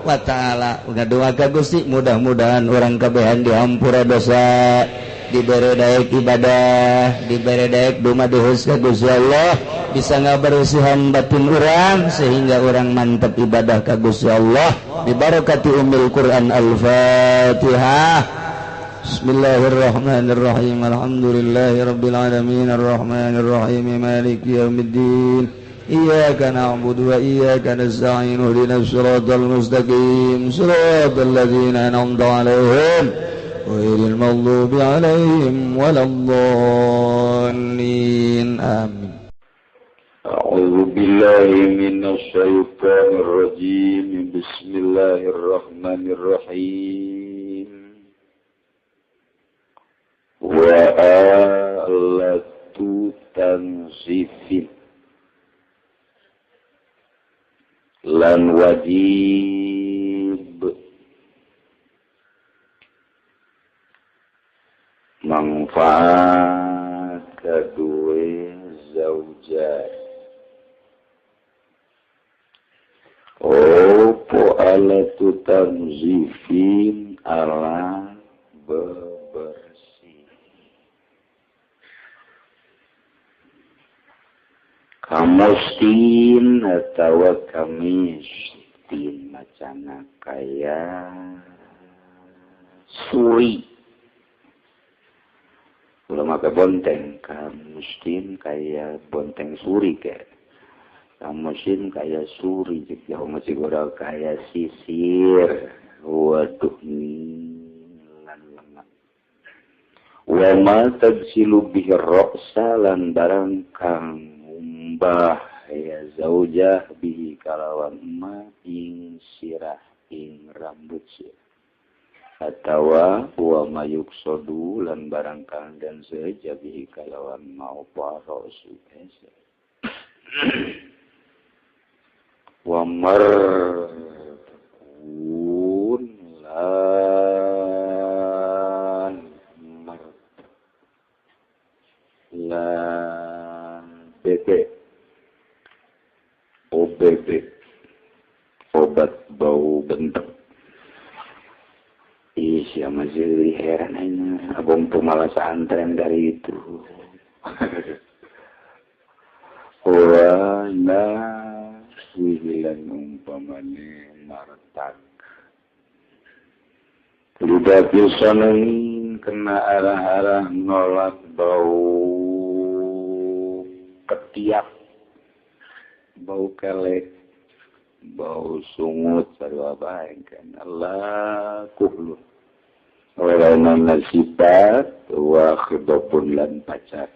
wa ta'ala. Ngadoa ka Gusti mudah-mudahan urang kabehan dihampura dosa, dibere daek ibadah, dibere daek dumadeus ka Gusti Allah, bisa ngabersihan batin urang sehingga urang mantep ibadah ka Gusti Allah. Bibarakati ummil Quran. Al-Fatihah. Bismillahirrahmanirrahim. Alhamdulillahirabbil alamin arrahmanirrahim maliki yaumiddin. Iyyaka na'budu wa iyyaka nasta'in ihdinas siratal mustaqim siratal ladzina an'amta 'alaihim ghairil maghdubi 'alaihim waladdallin. Amin. A'udzu billahi minasy syaithanir rajim. Bismillahirrahmanirrahim. Wa alatu tanzifin lan wajib manfaat kedua zaujah. Opo alatu tanzifin ala bebersih kamustin atawa kamistin macana kaya suri. Ulah make bonteng, kamustin kaya bonteng suri ke. Kamustin kaya suri jeung jauh masih goreng kaya sisir. Waduh lan lemak. Wa ma tagsilu bihi ra'sa lan barang kang umbah ya zaujah bihi kalawan ma ing sirah ing rambut sirah atawa wa mayuksodu lan barang kang dan seja bihi kalawan ma apa rasu wa markun lan mar lan BP OBB obat bau bentuk. Ih, siapa sih heran aja. Abang pemalas antren dari itu. Wah, nah, wihilan umpamane martak. Lidah pisanin kena arah-arah nolak bau ketiak. Bau kelek, bau sungut sarua bae kan Allah kuhlu. Walaupun sifat wa khidabun lan pacar.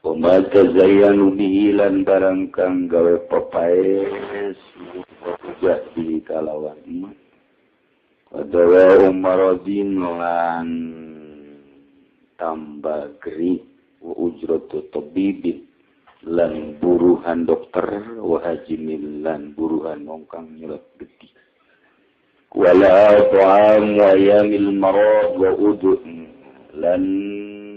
Wa tazayyanu bihi lan barang kang gawe papaes jadi kalawan emak. Wadawa umaradin lan tambah geri wa ujratu tabibin lan buruhan dokter wa hajimin lan buruhan wong kang nyelot getih. Wala ta'am wa yamil marad wa udu lan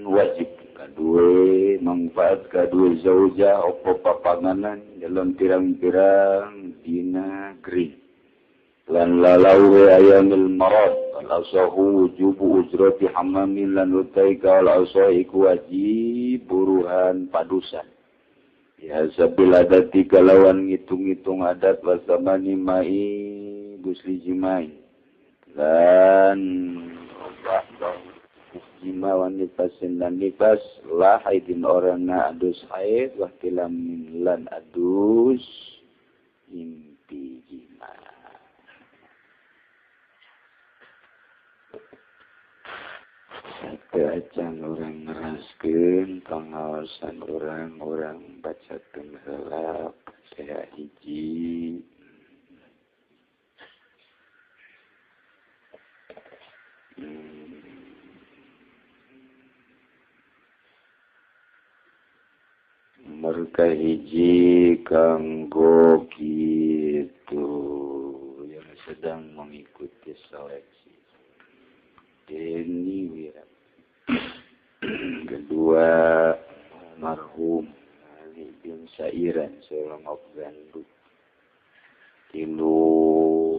wajib kadue manfaat kadue zauja opo papanganan dalam pirang-pirang dina gering lan lalawe ayamil marad al asahu wujubu ujrati hamamin lan utai kal asahi wajib buruhan padusan ya sabil adati kalawan ngitung-ngitung adat wasamani mai gusli jimai lan jima wan nifasin lan nifas la haidin orangna adus haid wa tilamin lan adus impi jima. Satu acan orang ngeraskeun pengawasan orang-orang bacakeun heula Fatihah hiji. Mereka hiji kanggo kitu yang sedang mengikuti seleksi Deni Wira. Kedua almarhum Ali bin Sairan seorang Gandu. Tilu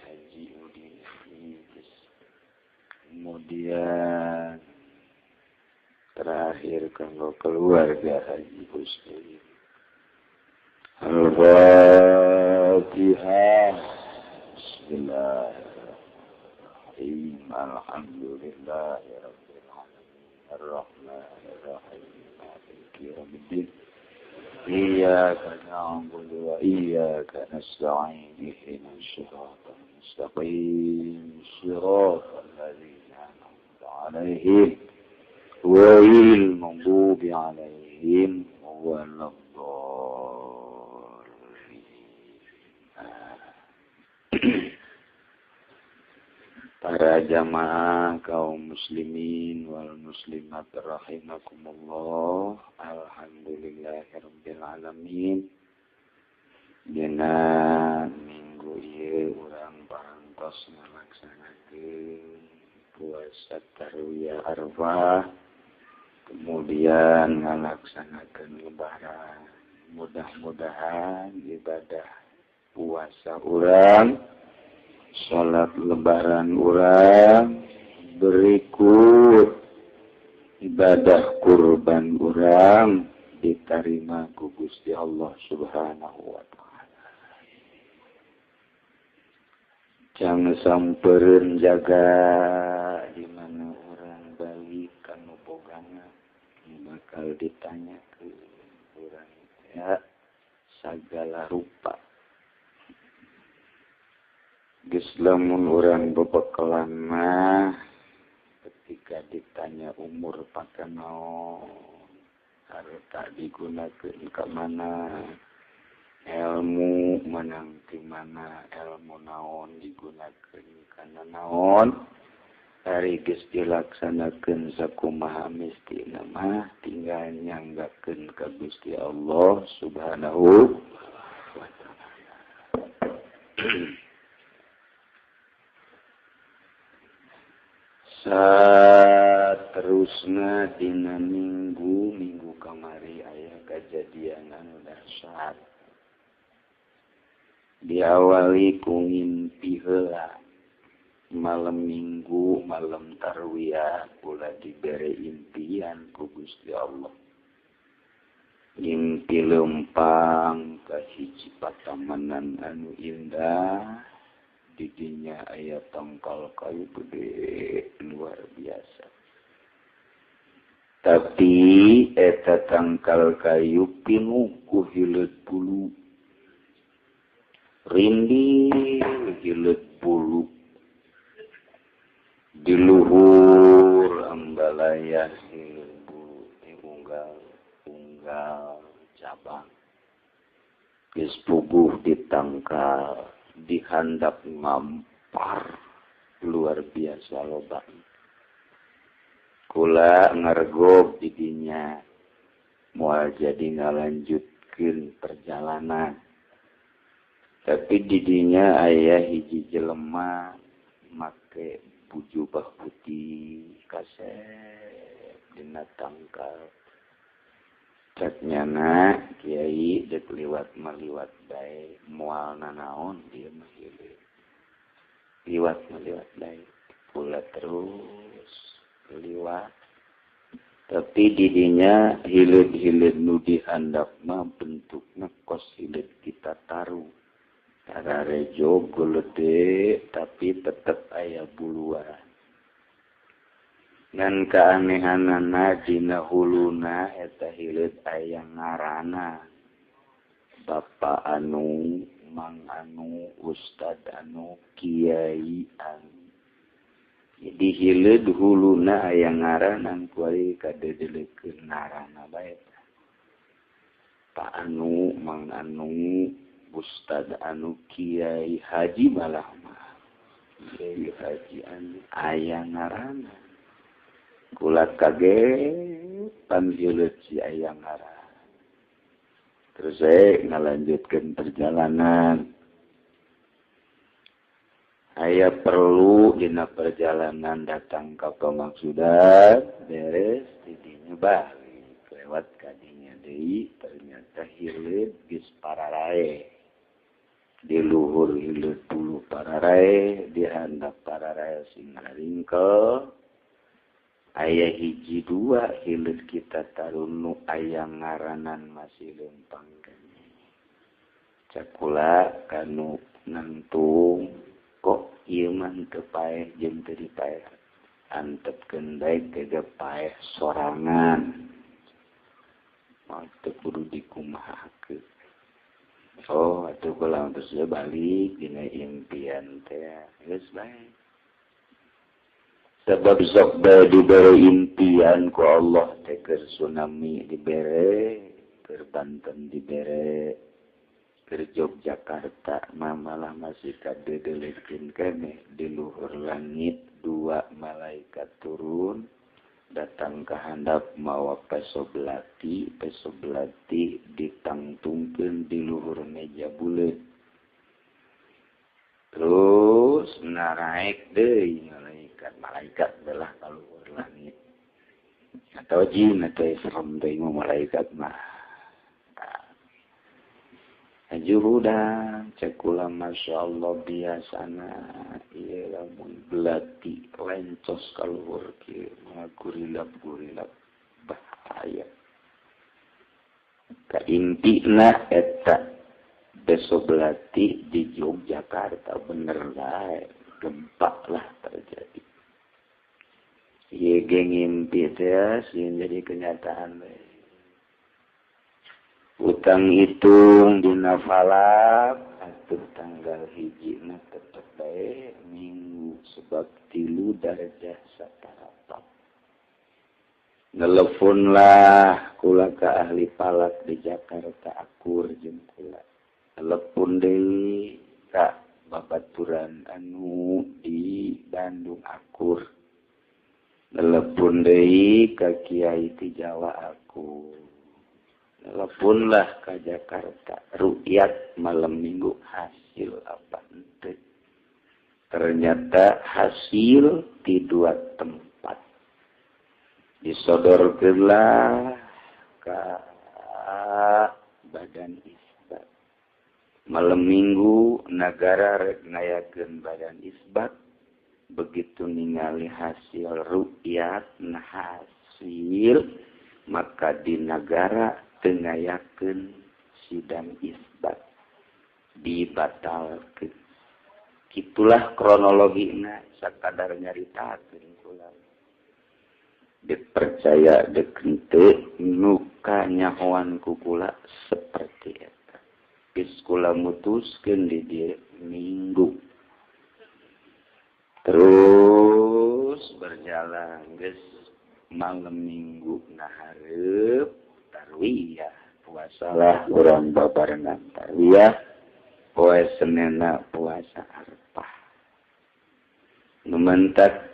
Haji Udin. Kemudian terakhir kanggo keluarga Haji Husni. Al-Fatihah. Bismillahirrahmanirrahim. Alhamdulillahirabbil alamin. Arrahmanirrahim. Maliki yaumiddin. Iyyaka na'budu wa iyyaka nasta'in. Ihdinas siratal mustaqim. Siratal ladzina an'amta 'alaihim ghairil maghdubi 'alaihim waladdallin. Para jamaah kaum muslimin wal muslimat rahimakumullah. Alhamdulillahirabbil alamin. Dina minggu ieu urang parantos ngalaksanakeun puasa Tarwiyah Arafah, kemudian ngalaksanakeun lebaran. Mudah-mudahan ibadah puasa urang, salat lebaran urang, berikut ibadah kurban urang diterima ku Gusti Allah Subhanahu wa ta'ala. Jangan sampereun jaga di mana orang balik kanu bogana bakal ditanya ke orang ya segala rupa. Geus lamun urang bebekalan mah ketika ditanya umur pakanaon, harta digunakeun ka mana, ilmu menang di mana, ilmu naon digunakeun kana naon, ari geus dilaksanakeun sakumaha mistina mah tinggal nyanggakeun ka Gusti Allah Subhanahu wa ta'ala. Saterusna dina minggu kamari aya kajadian anu dahsyat. Diawali ku ngimpi heula. Malam minggu, malam tarwiyah kula dibere impian ku Gusti Allah. Ngimpi lempang ka hiji patamanan anu indah. Didinya aya tangkal kayu gede luar biasa. Tapi eta tangkal kayu pinuh ku hileut bulu. Rindil hileut bulu. Di luhur ambalaya hileut bulu diunggal unggal cabang. Geus puguh ditangkal, dihandap ngampar luar biasa loba. Kula ngargob didinya moal jadi ngalanjutkeun perjalanan. Tapi didinya aya hiji jelema make jubah putih kasep dina tangkal. Cek nyana kiai dek liwat maliwat bae moal nanaon dieu mah hileut. Liwat maliwat bae kula terus liwat. Tapi didinya hileut-hileut nu dihandap mah bentukna kos hileut kita taruh. Tararejo gede tapi tetep aya buluan. Ngan keanehanana dina huluna eta hileut aya ngarana. Bapak anu, Mang anu, Ustad anu, Kiai anu. Jadi hileut huluna aya ngaranan kuari kadedelekeun ngaranna bae. Pak anu, Mang anu, Ustad anu, Kiai Haji malah mah. Kiai Haji anu aya ngaranna. Kula kaget pan hileut si aya ngaranna. Terus saya ngalanjutkeun perjalanan. Aya perlu dina perjalanan datang ka pamaksudan, beres didinya balik lewat kadinya deui ternyata hileut geus pararae. Di luhur hileut bulu pararae, di handap pararae sing ngaringkel. Aya hiji dua hileut kita tarunu aya ngaranan masih lempang keneh. Cakula kanu nangtung kok ieu mah teu paeh jeung teu dipaeh. Antepkeun bae ke paeh sorangan. Mah teu kudu dikumahakeun. Oh, atuh kula terus balik dina impian teh. Geus bae. Sebab sok bae dibere impian ku Allah teh keur tsunami dibere, keur Banten dibere, keur Yogyakarta mah malah masih kadedelekeun keneh di luhur langit dua malaikat turun datang ke handap mawa peso belati ditangtungkeun di luhur meja buleut. Terus naraek deui malaikat belah ka luhur langit. Atau jin atau serem deui mah malaikat mah. Juhudan cek kula masya Allah biasana ieu lamun belati lencos ka luhur kieu mah gurilap-gurilap bahaya. Kaintina eta beso belati di Yogyakarta bener bae gempa lah terjadi. Ieu ge ngimpi teh sieun jadi kenyataan bae. Utang hitung dina falak atuh tanggal hijina tetep bae minggu sebab 3 darajah satarapat. Nelepon lah kula ka ahli falak di Jakarta akur jeung kula. Telepon deui ka babaturan anu di Bandung akur. Telepon deui ka kiai ti Jawa akur. Teleponlah ke Jakarta, rukyat malam minggu hasil apa ente. Ternyata hasil di dua tempat. Disodorkeunlah ke badan isbat. Malam minggu nagara rek ngayakeun badan isbat. Begitu ningali hasil rukyat, nah hasil maka di nagara teu ngayakeun sidang isbat, dibatalkeun. Kitulah kronologina sakadar nyaritakeun kula. Dipercaya dek henteu nu kanyahoan ku kula seperti eta. Geus kula mutuskeun di dieu minggu. Terus berjalan geus malam minggu nahareup tarwiyah puasalah urang babarengan tarwiyah poe Senena puasa Arfah. Nu mentak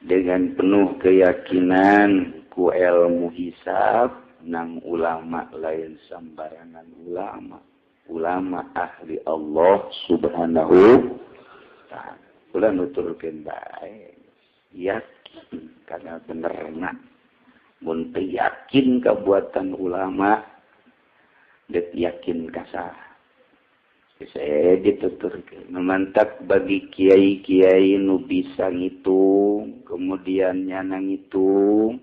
dengan penuh keyakinan ku ilmu hisab nang ulama lain sambarangan ulama, ulama ahli Allah subhanahu ta'ala. Kula nuturkeun bae yakin karena benerna mun teu yakin kabuatan ulama deuk yakin ka saha. Saya dituturkeun memantak bagi kiai-kiai nu bisa ngitung kemudian nyana ngitung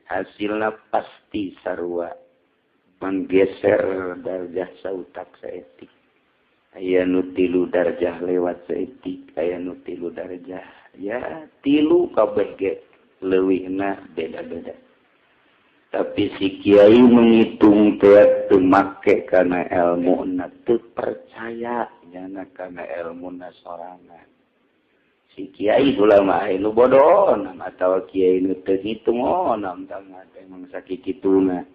hasilna pasti sarua menggeser darjah sautak saetik. Aya nu 3 darjah lewat saeutik, aya nu 3 darjah. Ya, 3 kabeh ge leuwihna beda-beda. Tapi si kiai menghitung teh teu make kana elmuna, teu percaya nyana kana elmuna sorangan. Si kiai ulama nu bodoh atawa kiai nu teu ngitung oh nam tah emang sakituna.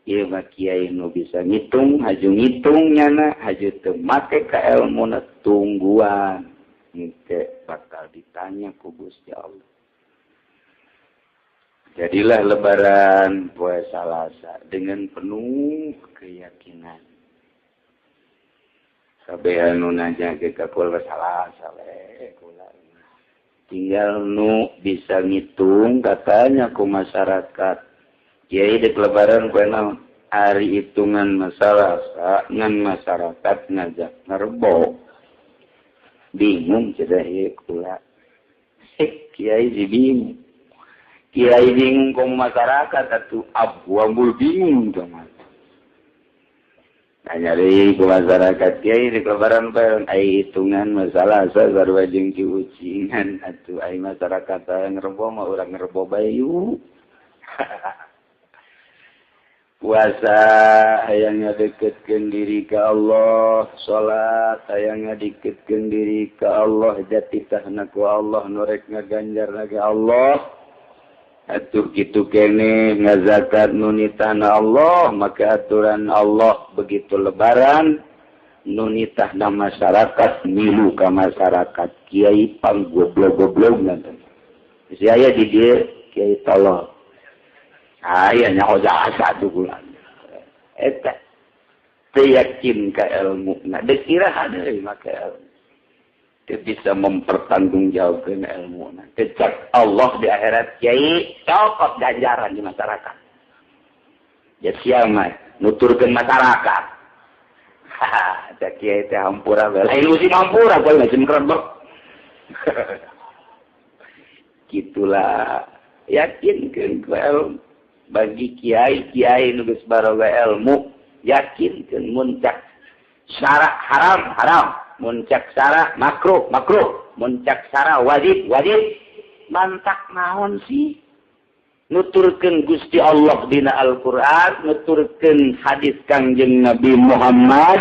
Ieu mah kiai nu bisa ngitung, haju ngitung nyana, haju teu make ka elmuna tungguan. Engke bakal ditanya ku Gusti Allah. Jadilah lebaran poe Salasa dengan penuh keyakinan. Kabeh anu nanya ge ka kula Salasa we kula. Tinggal nu bisa ngitung katanya ku masyarakat. Kiai dek lebaran poe naon? Ari hitungan masalah ngan masyarakat ngajak ngerbo. Bingung cedah ieu kula. Kiai si bingung. Kiai bingung kong masyarakat atuh abu-abu bingung tah. Nanya deui ku masyarakat kiai dek lebaran poe ai hitungan masalah sarua jeung ciucingan atuh ai masyarakat ngerbo mah urang ngerbo bae yuk. Puasa hayang ngadeketkeun diri ka Allah, salat hayang ngadeketkeun diri ka Allah, jati tahna ku Allah nu rek ngaganjar ka Allah. Atuh kitu keneh ngazakat nu nitahna Allah, maka aturan Allah begitu lebaran nu nitahna masyarakat milu ka masyarakat kiai pang goblok-goblok nanti. Si aya di dieu kiai tolol. Aya nyaho jasa tuh eta teu yakin ka elmuna deuk iraha deui make ilmu teu bisa mempertanggungjawabkeun elmuna cecak Allah di akhirat kiai cokot ganjaran di masyarakat ya sia mah nuturkeun masyarakat haha cak kiai teh hampura bae lain musim hampura poe musim krebek gitulah yakinkeun ku ilmu. Bagi kiai-kiai nu geus baroga ilmu yakinkeun muncak syara haram haram, muncak syara makruh makruh, muncak syara wajib wajib. Mantak naon sih? Nuturkeun Gusti Allah dina Al-Qur'an, nuturkeun hadis Kangjeng Nabi Muhammad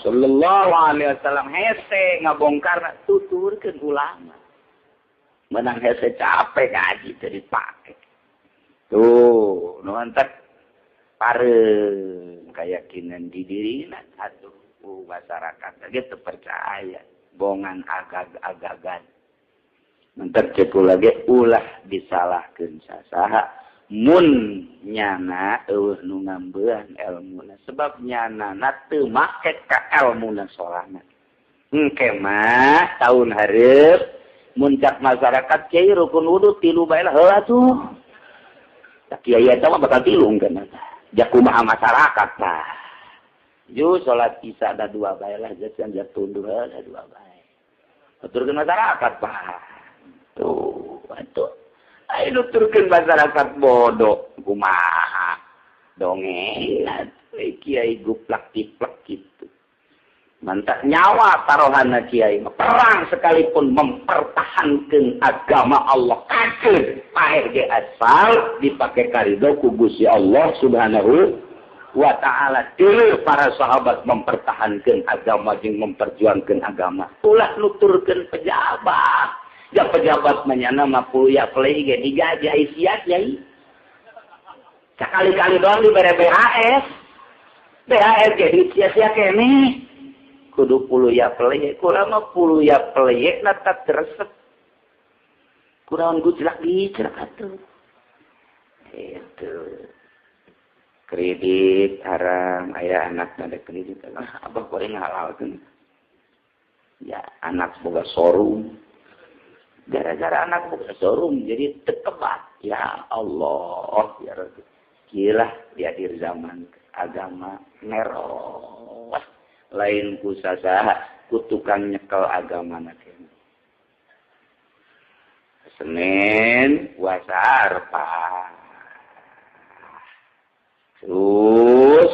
sallallahu alaihi wasallam hese ngabongkar tuturkeun ulama. Menang hese capek ngaji teu dipake. Tuh, nu mantak pareum keyakinan di dirina atuh masyarakat ge teu percaya bongan agag-agagan. Mantak ceuk kula ge ulah disalahkeun sasaha mun nyana eueuh nu ngambean elmuna sebab nyana teu make ka elmuna sorangan. Engke mah taun hareup muncak masyarakat kiai rukun wudu 3 bae lah heula atuh. Kiai eta mah bakal tilung kan jakumaha masyarakat tah. Ju salat isya da 2 bae lah jajan jatunduh da 2 bae. Nuturkeun masyarakat tah. Tuh, atuh. Ayo nuturkeun masyarakat bodoh kumaha. Dongeng atuh kiai guplak tiplek kitu. Mantap nyawa taruhanna kiai perang sekalipun mempertahankan agama Allah kafir paeh ge asal dipake karido ku Gusti Allah Subhanahu wa ta'ala. Dulu para sahabat mempertahankan agama jeung memperjuangkan agama ulah nuturkeun pejabat ya pejabat manyana mah ya play ge digaji ai sia kiai sekali-kali doang dibere BHS BHS ge sia-sia keneh kudu puluya peleyek kurang mah puluya peleyek na tak teresep kurang gujlak gijlak atuh itu kredit haram aya anak ada kredit ah abah goreng halalkeun ya anak boga showroom gara-gara anak boga showroom jadi tekebat ya Allah ya Rabbi kilah di akhir zaman agama neros lain ku sasaha ku tukang nyekel agama na kene. Senin puasa Arafah. Terus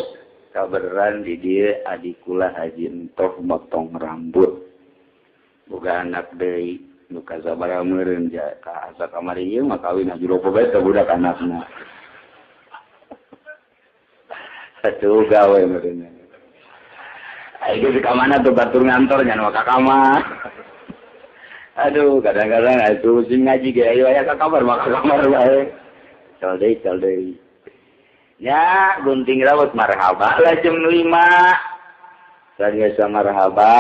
kaberan di dieu adikula haji entoh motong rambut. Boga anak deui nu kasabaraha meureun ja ka asa kamari ieu mah kawin haji lopo bae teh budak anakna. Atuh gawe meureun. Ayo di kamana tuh batur ngantor nyan ka kamar. Aduh, kadang-kadang itu sing ngaji ge ayo aya ka kamar mah ka kamar bae. Cal deui. Ya, gunting rambut marhaba lah jam 5. Sanggeus marhaba,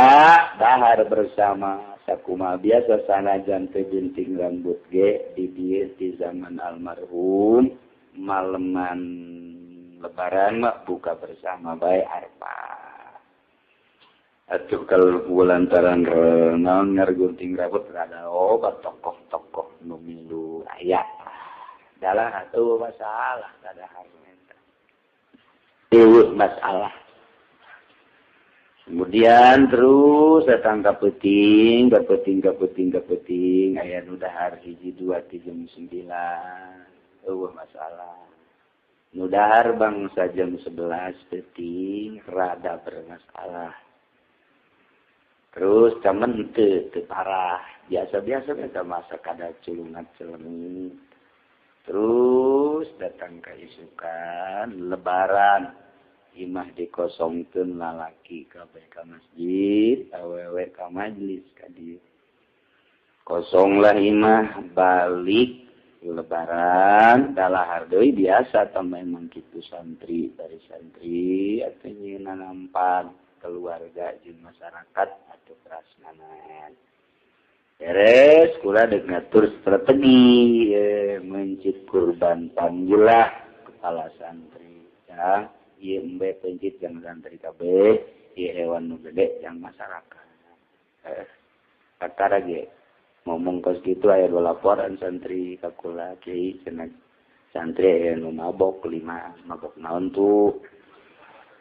dahar bersama sakumaha biasa sanajan teu gunting rambut ge di dieu di zaman almarhum maleman lebaran mah buka bersama bae Arafah. Atuh kalau lantaran naon ngargunting rambut rada obat tokoh-tokoh nu milu aya. Dalah atuh masalah kadahar eta. Eueuh masalah. Kemudian terus datang ka peuting, ka peuting, ka peuting, ka peuting aya nu dahar 1 2 3 jam 9. Eueuh masalah. Nu dahar bangsa jam 11 peuting rada bermasalah. Terus cuman teu parah, biasa-biasa eta masa kada culungat celeng. Terus datang ka isukan lebaran, imah dikosongkeun lalaki kabeh ka masjid, awewe ka majlis ka dieu. Kosonglah imah balik lebaran, dalahar deui biasa tah memang kitu santri dari santri atuh nyieunna nampan keluarga jeung masyarakat atau prasmanan. Beres kula deuk ngatur strategi mencit kurban panggilah kepala santri. Ya, ieu embe pencit jang santri kabeh, ieu hewan nu gede jang masyarakat. Kakara ge ngomong kos kitu aya dua laporan santri ka kula kiai cenah santri aya nu mabok 5, mabok naon tuh?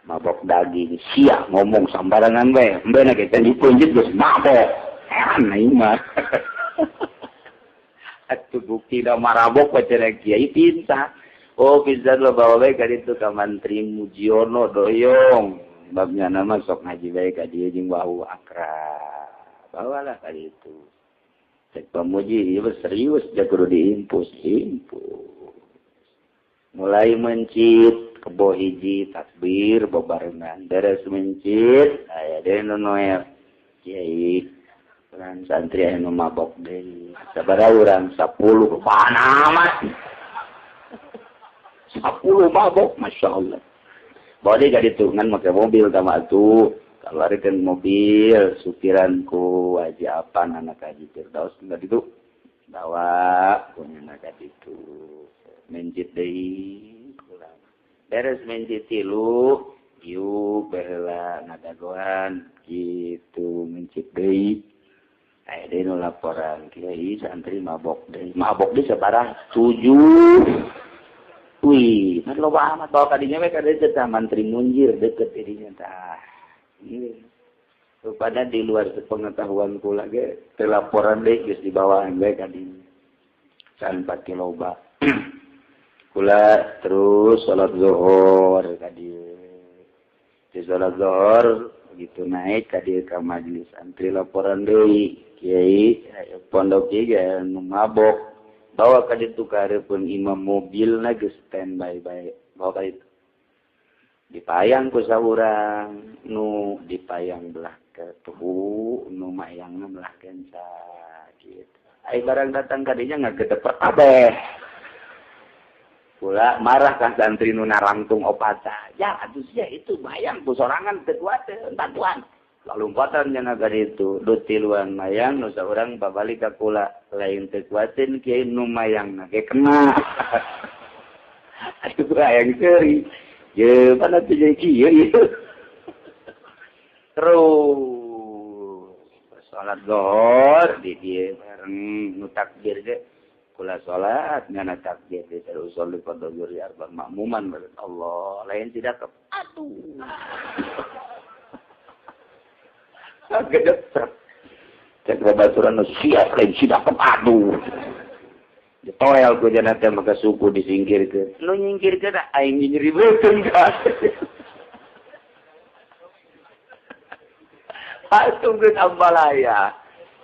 Mabok daging sia ngomong sambarangan bae embe na kita dipunjit geus mabok heran aing mah atuh bukti da marabok bae cenah kiai pinta oh pisan lo bawa bae ka ditu ka mantri Mujiono doyong babnya nama sok ngaji bae ka dieu jeung bau akrab bawalah ka ditu cek pamuji ieu serius ja kudu diimpus impus mulai mencit kebo hiji takbir bebarengan beres mencit aya deui nu noel kiai urang santri anu mabok deui sabaraha urang 10 panamat 10 mabok masyaallah bawa deui ka ditu ngan make mobil tah mah atuh kaluarkeun mobil supiran ku Haji Apan anak Haji Firdaus ka ditu bawa kunyana ka ditu mencit deui beres mencit tilu ieu baheula ngadagoan kitu mencit deui aya deui nu laporan kiai santri mabok deui sabaraha 7 wih mah loba amat bawa ka dinya we ka dieu teh mantri Munjir deukeut di dinya tah ieu rupana di luar sepengetahuan kula ge teu laporan deui geus dibawaan we ka dinya can pati loba Kula terus salat zuhur tadi. Di salat zuhur Begitu naik ka dieu ka majelis santri laporan deui kiai pondok ieu ge nu mabok bawa ka ditu ka hareupeun imam mobilna geus standby bae bawa ka ditu dipayang ku saurang nu dipayang belah ke tuhu nu mayangna belah kenca gitu. Ai barang datang ka dinya ngagedeper kabeh. Kula marah ka santri nu narangtung opata. Ya atuh sia itu bayang ku sorangan teu kuateun bantuan. Lalumpatan nya ka ditu du tiluan mayang nu saurang babalik ka kula lain teu kuateun kiai nu mayangna ge kena. Aduh hayang seuri. Ye mana teh jadi kieu ieu. Terus salat zuhur di dieu bareng nu takbir ge kula salat ngana takbir di terus usolli fardhu zuhri arba makmuman Allah lain tidak ke aduh. Gede cek babaturan nu siap lain tidak ke aduh. Ditoel ku jana teh maka suku disingkirkeun. Nu nyingkirkeun aing nyeri beuteung ka. Atuh geus ambalaya.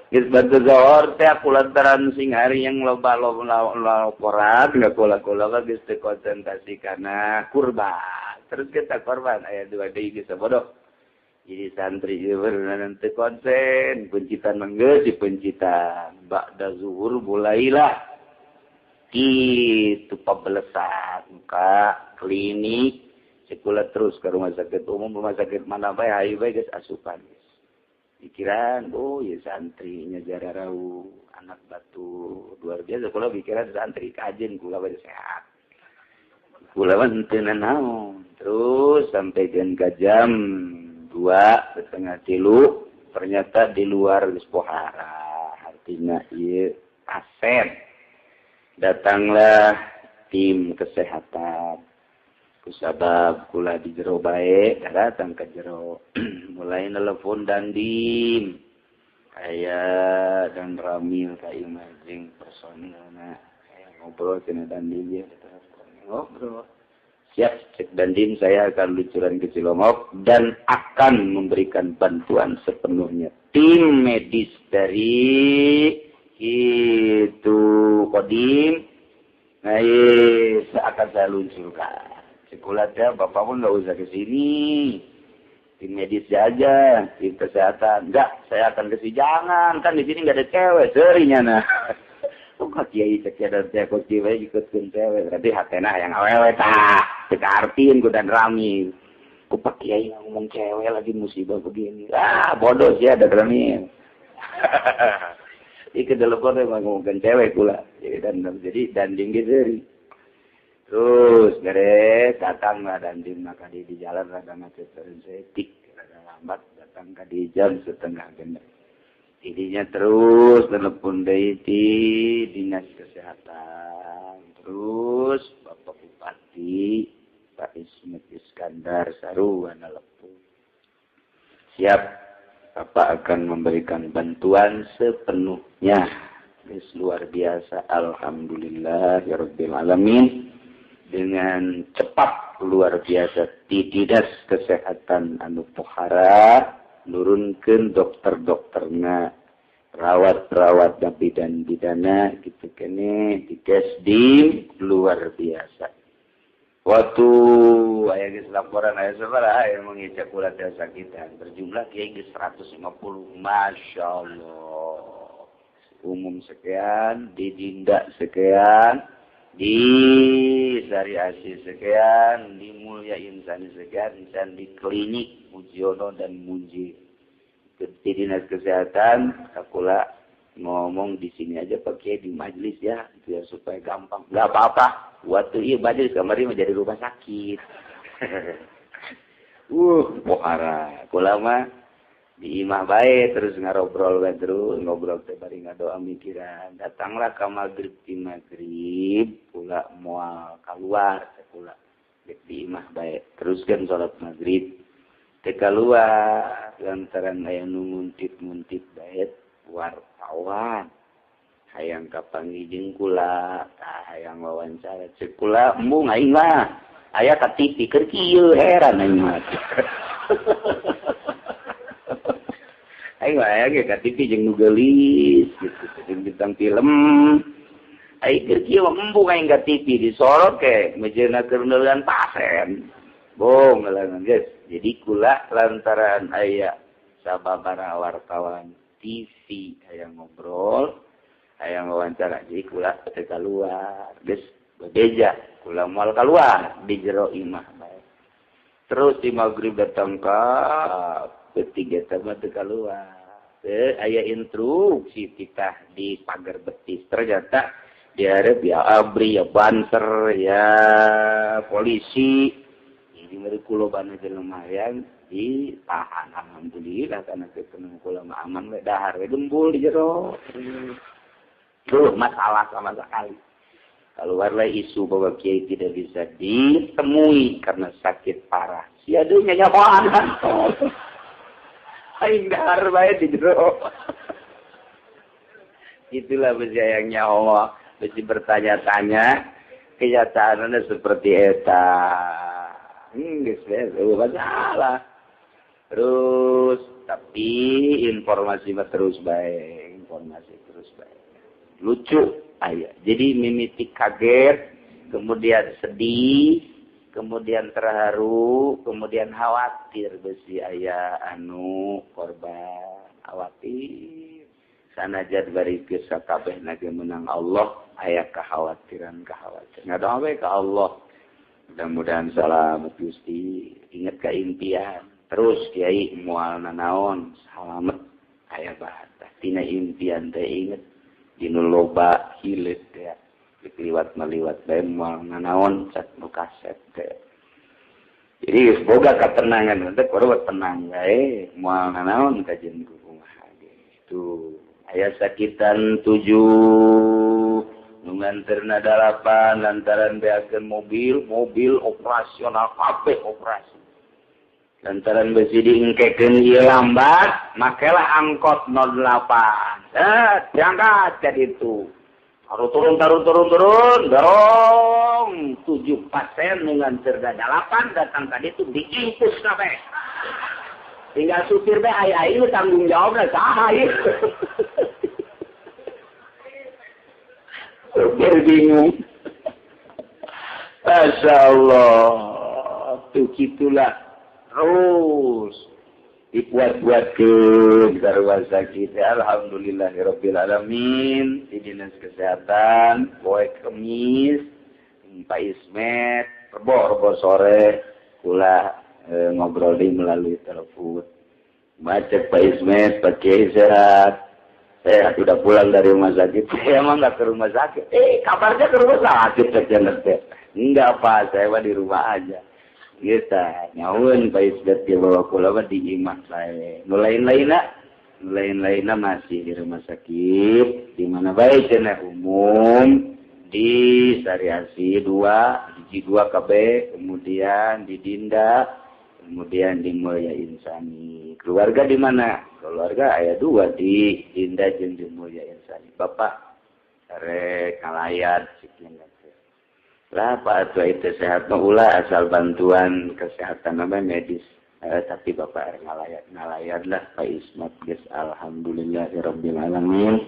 Geus bantu zuhur teh aku lantaran sing hari yang loba laporan enggak kula-kula geus teu konsentrasi kana kurban. Terus kita korban aya dua deui geus bodoh. Jadi santri ieu teu konsen, pencitan mah geus dipencitan. Ba'da zuhur mulailah itu pabelesan ka klinik sekolah terus ke rumah sakit umum, rumah sakit mana bae hayu bae geus asupan. Pikiran, oh ya santrinya jararau, anak batu luar biasa kula pikiran santri kajen kula bae sehat. Kula mah henteu nanaon. Terus sampai ka jam 2:30 ternyata di luar geus pohara, artinya ieu aset. Datanglah tim kesehatan. Kusabab kula di jero bae, datang ke jero. Mulai nelpon dandim. Aya dan Ramil ka imajing personilna. Aya ngobrol cenah dandim ieu ngobrol. Siap cek dandim saya akan luncuran ke Cilongok dan akan memberikan bantuan sepenuhnya. Tim medis dari itu Kodim, nah akan saya luncurkan. Sekolah ya, bapak pun nggak usah ke sini. Tim medis aja, tim kesehatan. Enggak, saya akan ke sini. Jangan, kan di sini nggak ada cewek, serinya nah. Kok kiai sekian dan saya kok cewek ikutkan cewek. Berarti hatena yang awewe tak. Kita artiin ku dan rami. Kok pak kiai ngomong cewek lagi musibah begini. Ah, bodoh sih ada rami. Ieu telepon teh ngomongkeun cewek kula. Jadi dan jadi danding ge seuri. Terus beres datanglah dandim maka di jalan rada macet setik rada lambat datang ka di jam 5:30. Tidinya terus telepon deui ti dinas kesehatan. Terus Bapak Bupati Pak Ismet Iskandar sarua nelepon. Siap Bapak akan memberikan bantuan sepenuhnya. Ini luar biasa. Alhamdulillah ya Rabbil Alamin. Dengan cepat luar biasa di dinas kesehatan anu pohara nurunkeun dokter-dokterna, rawat-rawat dan bidan-bidana gitu kene di Kesdim luar biasa. Waktu aya geus laporan aya sabaraha aya mengicak kula sakitan berjumlah kiai geus 150. Masya Allah. Umum sekian, di Dinda sekian, di Sari Asih sekian, di Mulia Insani sekian, dan di klinik Mujiono dan Munji. Di dinas kesehatan akula ngomong di sini aja pakai di majelis ya, biar supaya gampang. Gak apa-apa. Waktu iya majelis kemarin menjadi rumah sakit. Pohara. Kula mah di imah bae terus ngarobrol bae terus ngobrol teh bari ngadoa mikiran. Datanglah ka magrib di magrib kula moal kaluar teh kula di imah bae. Teruskeun salat magrib. Teh kaluar lantaran aya nu nguntit-nguntit bae wartawan. Hayang kapanggih jeung kula, tah hayang wawancara ceuk kula embung aing mah. Aya ka TV keur kieu heran aing mah. Aing aya ge ka TV jeung nu geulis gitu, jeung bintang film. Aing keur kieu embung aing ka TV disorot ke mejeuna keur neuleun pasien. Bohong lah guys. Jadi kula lantaran aya sababaraha wartawan TV aya ngobrol, aya wawancara, jadi kula teu kaluar. Geus bebeja, kula moal kaluar di jero imah bae. Terus di maghrib datang ka ketiga mah teu kaluar. Teu aya instruksi titah di pagar betis. Ternyata dihareup ya ABRI, ya Banser, ya polisi. Jadi mereka kulobana lumayan ditahan, alhamdulillah karena ketemu kula mah aman we, dahar we gembul di jero. Tuh masalah sama sekali. Keluarlah isu bahwa kiai tidak bisa ditemui karena sakit parah. Si aduh nyahoan. Aing dahar bae di jero. Itulah besi yang nyawa, besi bertanya-tanya, kenyataannya seperti eta. Geus masalah. Terus tapi informasi mah terus baik, informasi terus baik. Lucu aya. Jadi mimiti kaget, kemudian sedih, kemudian terharu, kemudian khawatir besi aya anu korban, khawatir. Sanajan bari geus sakabehna ge menang Allah, aya kekhawatiran-kekhawatiran. Ngadoa we ka Allah. Mudah-mudahan selamat Gusti, ingat ke impian. Terus kiai moal nanaon, salamet aya bahatah. Tina impian teh inget dinu loba hileut teh. Liwat maliwat bae moal nanaon cat nu kaset teh. Jadi geus boga katenangan teh kudu tenang bae moal nanaon kajian kumaha ge. Tuh aya sakitan 7 nu nganterna 8 lantaran beakeun mobil operasional kabeh operasi. Lantaran besi diengkekeun ieu lambat, makelah angkot 08. Diangkat ka ditu. Taruh turun, dorong 7 pasien nu nganterna 8 datang ka ditu diimpus kabeh. Tinggal supir bae aya ieu tanggung jawabna saha ieu. Supir bingung. Masya Allah. Tuh gitulah. Terus dibuat-buatkeun ka rumah sakit. Alhamdulillahirabbil alamin. Di Dinas Kesehatan poe Kemis Pak Ismet rebo sore kula ngobrol di melalui telepon. Baca Pak Ismet, Pak Kiai sehat. Saya sudah pulang dari rumah sakit. Saya emang nggak ke rumah sakit. Kabarnya ke rumah sakit. Enggak Pak, saya mah di rumah aja. Kita nyaun Pak Ismet dia bawa kula mah di imah saya. Nu lain-lainna masih di rumah sakit. Di mana bae cenah umum di Sariasi 2, di G2 KB, kemudian di Dinda, kemudian di Mulia Insani. Keluarga di mana? Keluarga ayah 2 di Dinda jeung di Mulia Insani. Bapak rek ngalayat sekian. Lah Pak atuh itu sehat mah ulah asal bantuan kesehatan apa medis. Tapi Bapak rek ngalayat lah Pak Ismat geus alhamdulillahirabbil alamin.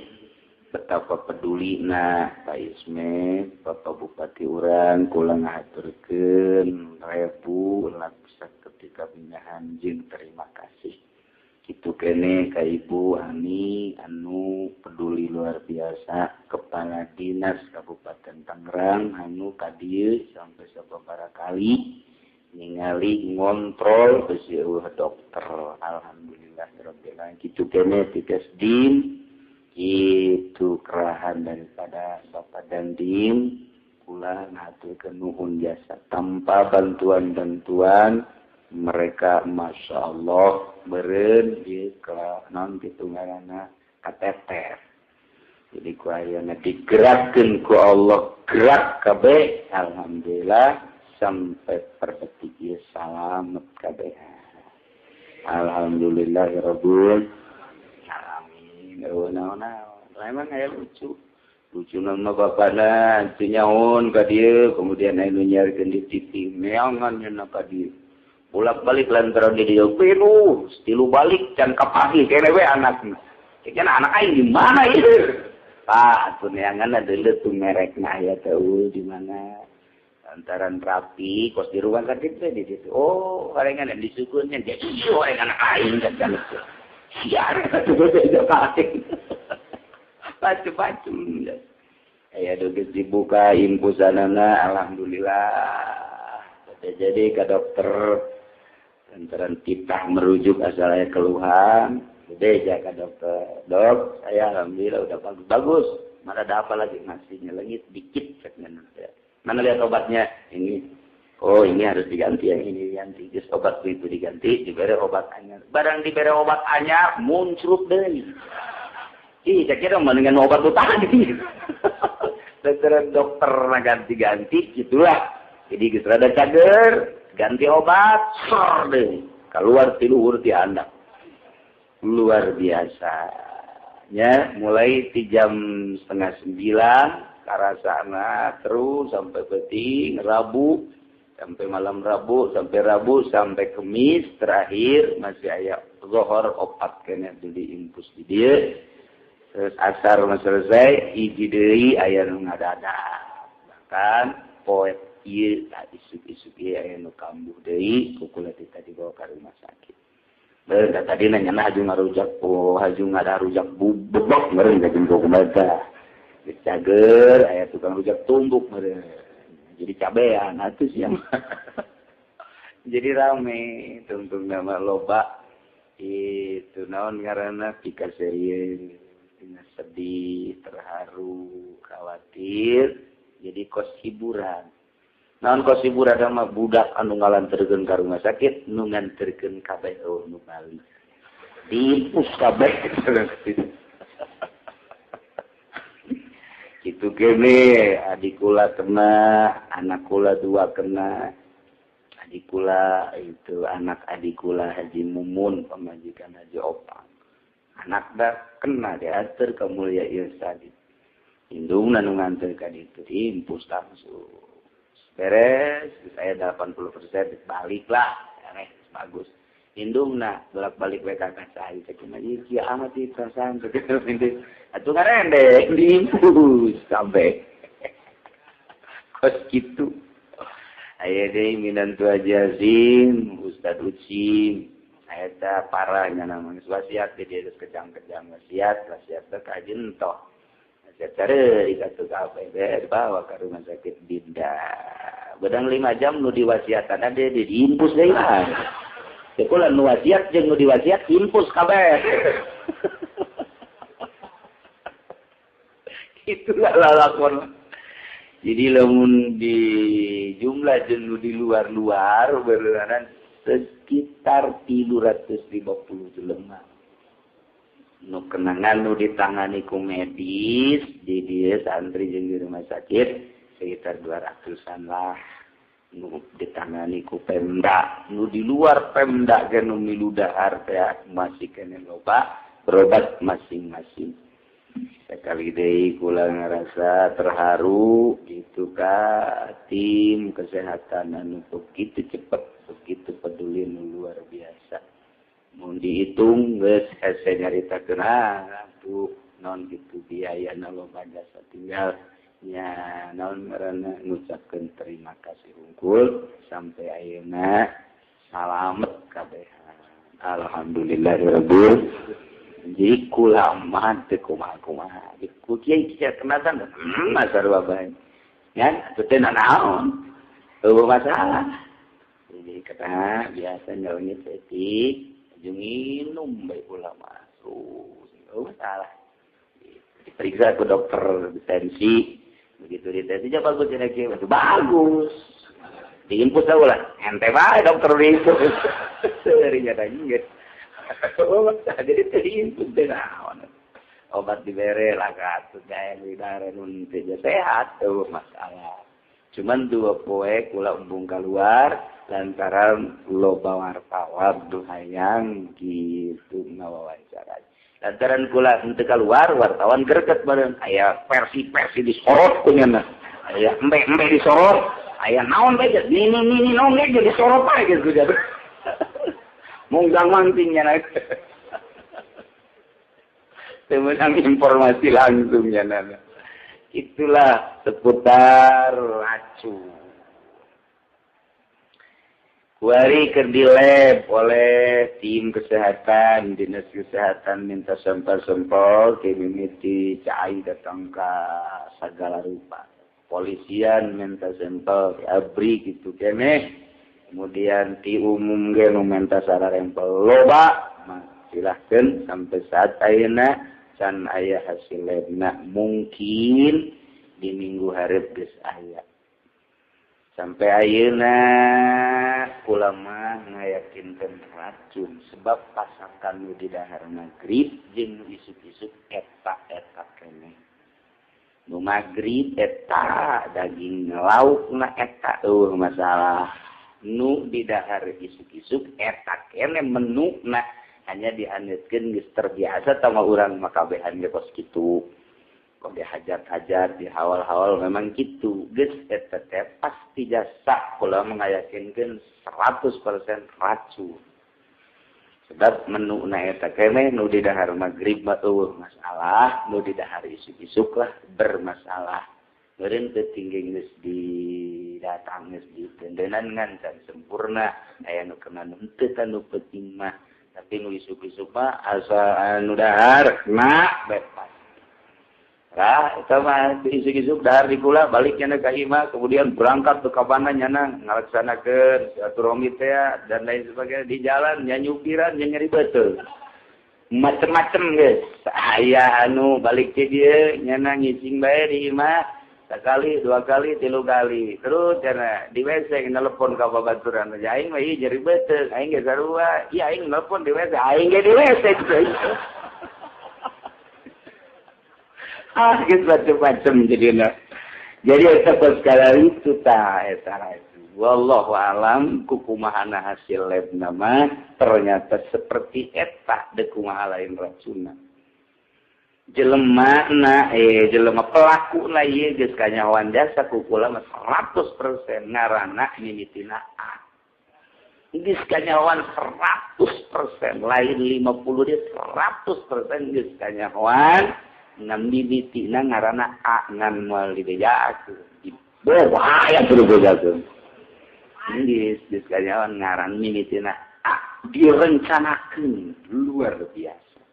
Betapa pedulina Pak Ismet, Bapak Bupati urang kula ngahaturkeun rebu laksa ketika pindahan jeung terima kasih. Kitu kene ka Ibu Ani anu peduli luar biasa Kepala Dinas Kabupaten Tangerang anu ka dieu sampai sababaraha kali ningali ngontrol besi eueuh dokter. Alhamdulillahirabbil alamin. Kitu kene tikas din itu kerahan daripada Bapak Dandim kula ngahaturkeun nuhun jasa tanpa bantuan-bantuan mereka Masya Allah meureun ieu ka naon kitu ngaranna kateter. Jadi ku ayeuna digerakkeun ku Allah gerak kabeh alhamdulillah sampai per detik ieu salamet kabeh. Alhamdulillahirabbil alamin. Naon-naon emang aya lucu. Lucu nama bapana teu nyaon ka dieu kemudian aya nu nyiarkeun di TV meangan nya ka dieu. Bolak-balik lantaran di dia penuh, tilu balik can kapagi kene we anakna. Cenah anak aing di mana ieu? Pak, atuh neangan deuleu tuh merekna aya teh di mana. Lantaran rapi kos di rumah sakit teh di situ. Oh, horengan disukunnya dia ieu horengan aing kan. Siar atuh beda ka aing. Macem-macem. Aya geus dibuka infusanana alhamdulillah. Jadi ke dokter lantaran titah merujuk asal aya keluhan, gede ya ke dokter. Dok, saya alhamdulillah udah bagus. Bagus. Mana ada apa lagi? Masih nyelengit dikit ceknya. Mana lihat obatnya? Ini. Oh, ini harus diganti yang ini diganti. Just obat itu diganti, diberi obat anyar. Barang diberi obat anyar, muncul deui. Ih, saya kira mendingan obat itu tadi. Lantaran dokter ganti-ganti, gitulah. Jadi geus rada cager, ganti obat, sor deui. Keluar ti luhur ti handap. Luar biasa. Ya, mulai di jam 8:30 karasana terus sampai peuting Rabu, sampai malam Rabu, sampai Kemis terakhir masih aya zuhur opat kene beli infus di dieu. Terus asar mah selesai, hiji deui aya nu ngadadak. Bahkan poe ieu tak isuk-isuk ieu aya nu kambuh deui ku kula teh dibawa ka rumah sakit. Beuh tadi nanya na haju ngarujak, oh haju ngadarujak bubuk meureun ka jeung kumaha. Geus cager aya tukang rujak tumbuk meureun. Jadi cabean atuh sia. Jadi rame tungtung nama loba itu naon ngaranna pikaseurieun. Sedih, terharu, khawatir, jadi kos hiburan. Naon kos hiburan mah budak anu ngalanterkeun ka rumah sakit, nu nganterkeun kabeh eueuh nu bali. Diimpus kabeh. Kitu kene adik kula kena, anak kula dua kena. Adik kula itu anak adik kula Haji Mumun, pamajikan Haji Opang. Anak dah kena diatur ke Mulia Irsadi. Indungna nu nganter ka ditu diimpus langsung. Beres, saya 80% balik lah. Aneh, bagus. Indungna bolak-balik we ka saya cek mah ieu amat di perasaan cek atuh ngarendeng diimpus sampai. Kos kitu. Aya deui minantu Haji Azim, Ustad Ucim. Eta parahnya namanya wasiat di dia kejang-kejang wasiat wasiat teh kajen toh wasiat cari dikatu kabeh dibawa ke rumah sakit Dinda bedang 5 jam nu diwasiatan dia diimpus deui lah teh nu wasiat jeung nu diwasiat impus kabeh. Itulah lalakon. Jadi lamun di jumlah jeung nu di luar-luar beureunan sekitar 350 jelema. Nu kenangan nu ditangani ku medis di dieu santri jeung di rumah sakit sekitar 200-an lah. Nu ditangani ku Pemda, nu di luar Pemda ge nu milu dahar teh masih keneh loba berobat masing-masing. Sekali deui kula ngarasa terharu gitu ka tim kesehatan anu begitu cepet, begitu peduli nu luar biasa. Mun dihitung geus hese nyaritakeun tuh naon kitu biayana loba jasa tinggal nya naon ngaranna ngucapkeun terima kasih hungkul sampai ayeuna salamet kabehan. Alhamdulillahirabbil. Jadi kula mah teu kumaha-kumaha. Ku kiai kieu kenatan masar bae. Kan atuh teh naon? Eueuh masalah. Jadi kata biasa nyelengit etik, jeung minum bae ulama. Oh, masalah. Diperiksa ke dokter tensi, begitu ditensinya bagus cenah kieu, bagus. Diinfus lah, ente bae dokter diinfus. Seuri nya geus. Oh, jadi teh diinfus teh naon. Obat dibere lah atuh gae dibere nun teh sehat tuh masalah. Cuman 2 poe kula embung keluar lantaran loba wartawan duh hayang gitu ngawawancara. Lantaran kula henteu keluar wartawan greget bareng aya versi-versi disorot ku nya. Aya embe-embe disorot, aya naon bae geus nini-nini naon ge disorot bae geus ku. Munggang mangting nya teu meunang informasi langsung nya. Itulah seputar racun. Kuari keur dilab oleh tim kesehatan, dinas kesehatan minta sampel-sampel, mimiti cai datang ke segala rupa. Polisian minta sampel, abri gitu keneh. Kemudian ti umum ge nu minta sararempel loba, silahkan sampai saat ayeuna can aya hasil labna, mungkin di minggu hareup geus aya. Sampai ayeuna ulama ngayakinkeun racun sebab pasakan nu di dahar magrib jeung nu isuk-isuk eta-eta keneh. Nu magrib eta daging laukna eta eueuh masalah. Nu di dahar isuk-isuk eta keneh menuna hanya dihaneutkeun geus terbiasa tama urang mah kabehan ge kos kitu. Kok dihajat-hajat, dihawal-hawal memang gitu. Geus eta teh pasti jasa kula mengayakinkeun 100% racun. Sebab menuna eta keneh nu di dahar magrib mah eueuh masalah, nu di dahar isuk-isuk lah bermasalah. Meureun teu tinggi geus didatang geus ditendenan ngan can sempurna, aya nu kena nu henteu nu penting mah. Tapi nu isuk-isuk mah asa anu dahar na bebas. Lah, eta mah isuk-isuk dahar di kula balik nyana ka imah, kemudian berangkat ke kabana nyana ngalaksanakeun silaturahmi teh dan lain sebagainya di jalan nya nyupiran nya nyeri beuteung. Macem-macem geus. Aya anu balik ke dieu nyana ngising bae di imah sakali, dua kali, tilu kali. Terus nyana di WC nelpon ka babaturan. Aing mah ieu nyeri beuteung, aing ge sarua. Ieu aing nelpon di WC, aing ge di WC. Ah, gitu macam-macam jadi. Jadi eta segala itu ta eta itu. Wallahu alam kukumahana hasil lab nama ternyata seperti eta deuk kumaha lain racunna. Jelema na jelema pelaku na ieu geus kanyahoan jasa ku kula mah 100% ngaranna mimitina A. Geus kanyahoan 100% lain 50 dia 100% geus kanyahoan ngan mimitina ngaranna A ngan moal dibejakeun. Bahaya kudu bejakeun. Geus geus kanyahoan ngaran mimitina A direncanakeun luar biasa.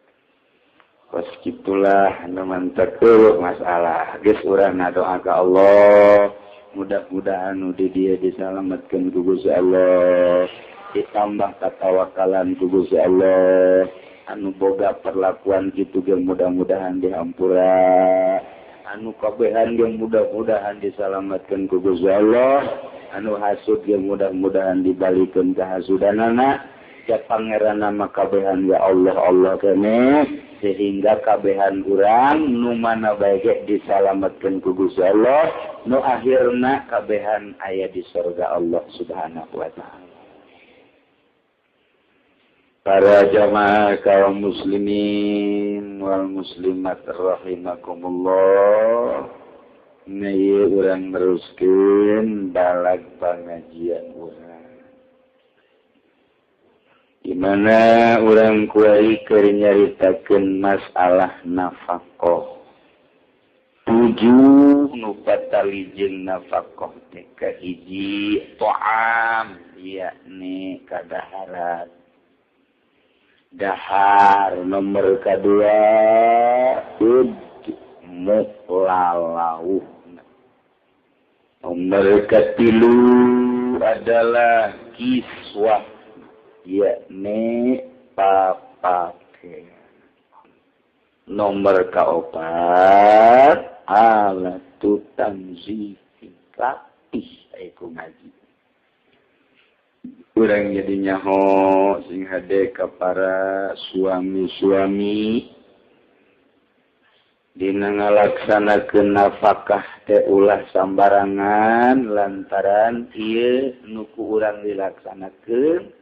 Kos kitulah nu mantak masalah. Geus urang ngadoa ka Allah, mudah-mudahan nu di dieu disalametkeun ku Gusti Allah, ditambah katawakalan ku Gusti Allah. Anu boga perlakuan kitu ge mudah-mudahan dihampura, anu kabehan ge mudah-mudahan disalametkeun ku Gusti Allah, anu hasud ge mudah-mudahan dibalikeun ka hasudanana. Ya pangeran nama kabehan ya Allah Allah keneh sehingga kabehan urang nu mana bae ge disalametkeun ku Gusti Allah, nu akhirna kabehan aya di surga Allah Subhanahu wa taala. Para jamaah kaum muslimin wal muslimat rahimakumullah, ieu urang neruskeun balag pangajian urang. Di mana urang kuari keur nyaritakeun masalah nafkah. 7 nu patali jeung nafkah teh kahiji ta'am yakni kadaharan. Dahar nomor kedua muklalauh. Nomor ketilu adalah kiswah yakni papake. Nomor keempat alatu tanzifi latih iku ngaji. Urang jadi nyaho sing hade ka para suami-suami dina ngalaksanakeun nafkah teh ulah sambarangan lantaran ieu nu ku urang dilaksanakeun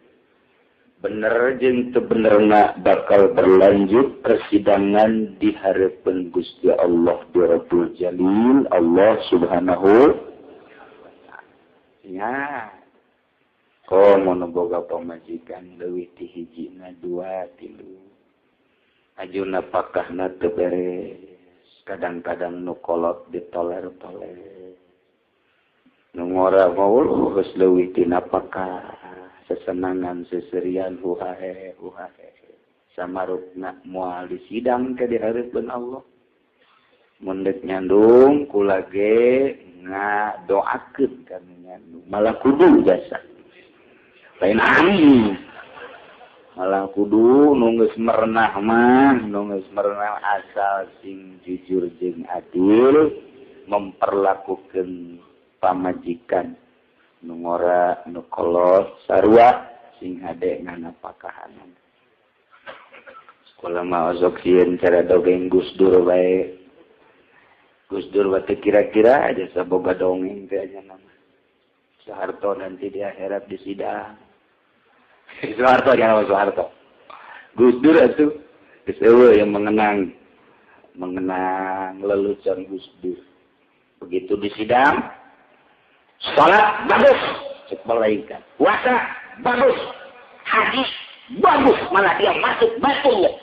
bener jeung teu benerna bakal berlanjut persidangan di hareupeun Gusti Allah di Rabbul Jalil Allah Subhanahu wa ta'ala. Ya. Komo nu boga pamajikan leuwih ti hijina dua tilu. Ajuna pakahna teu beres. Kadang-kadang nu kolot ditoler-toler. Nu ngora maul geus leuwih ti napakah. Sesenangan seserian huhae huhae. Samarupna moal disidang ke di hareupeun Allah. Mun deuk nyandung kula ge ngadoakeun ka nu nyandung. Malah kudu jasa. Lain angin. Malah kudu nu geus merenah mah, nu geus merenah asal sing jujur jeung adil memperlakukeun pamajikan nu ngora nu kolot sarua sing hade nganapakahanan. Sekolah mah osok sieun cara dongeng Gus Dur bae. Gus Dur bate kira-kira aja saboga dongeng teh nya nama. Soeharto nanti di akhirat disidang. Soeharto jangan Soeharto. Gus Dur itu geus yang mengenang lelucon Gus Dur. Begitu disidang, salat bagus, cek malaikat. Puasa bagus, haji bagus, malah dia masuk Baitullah.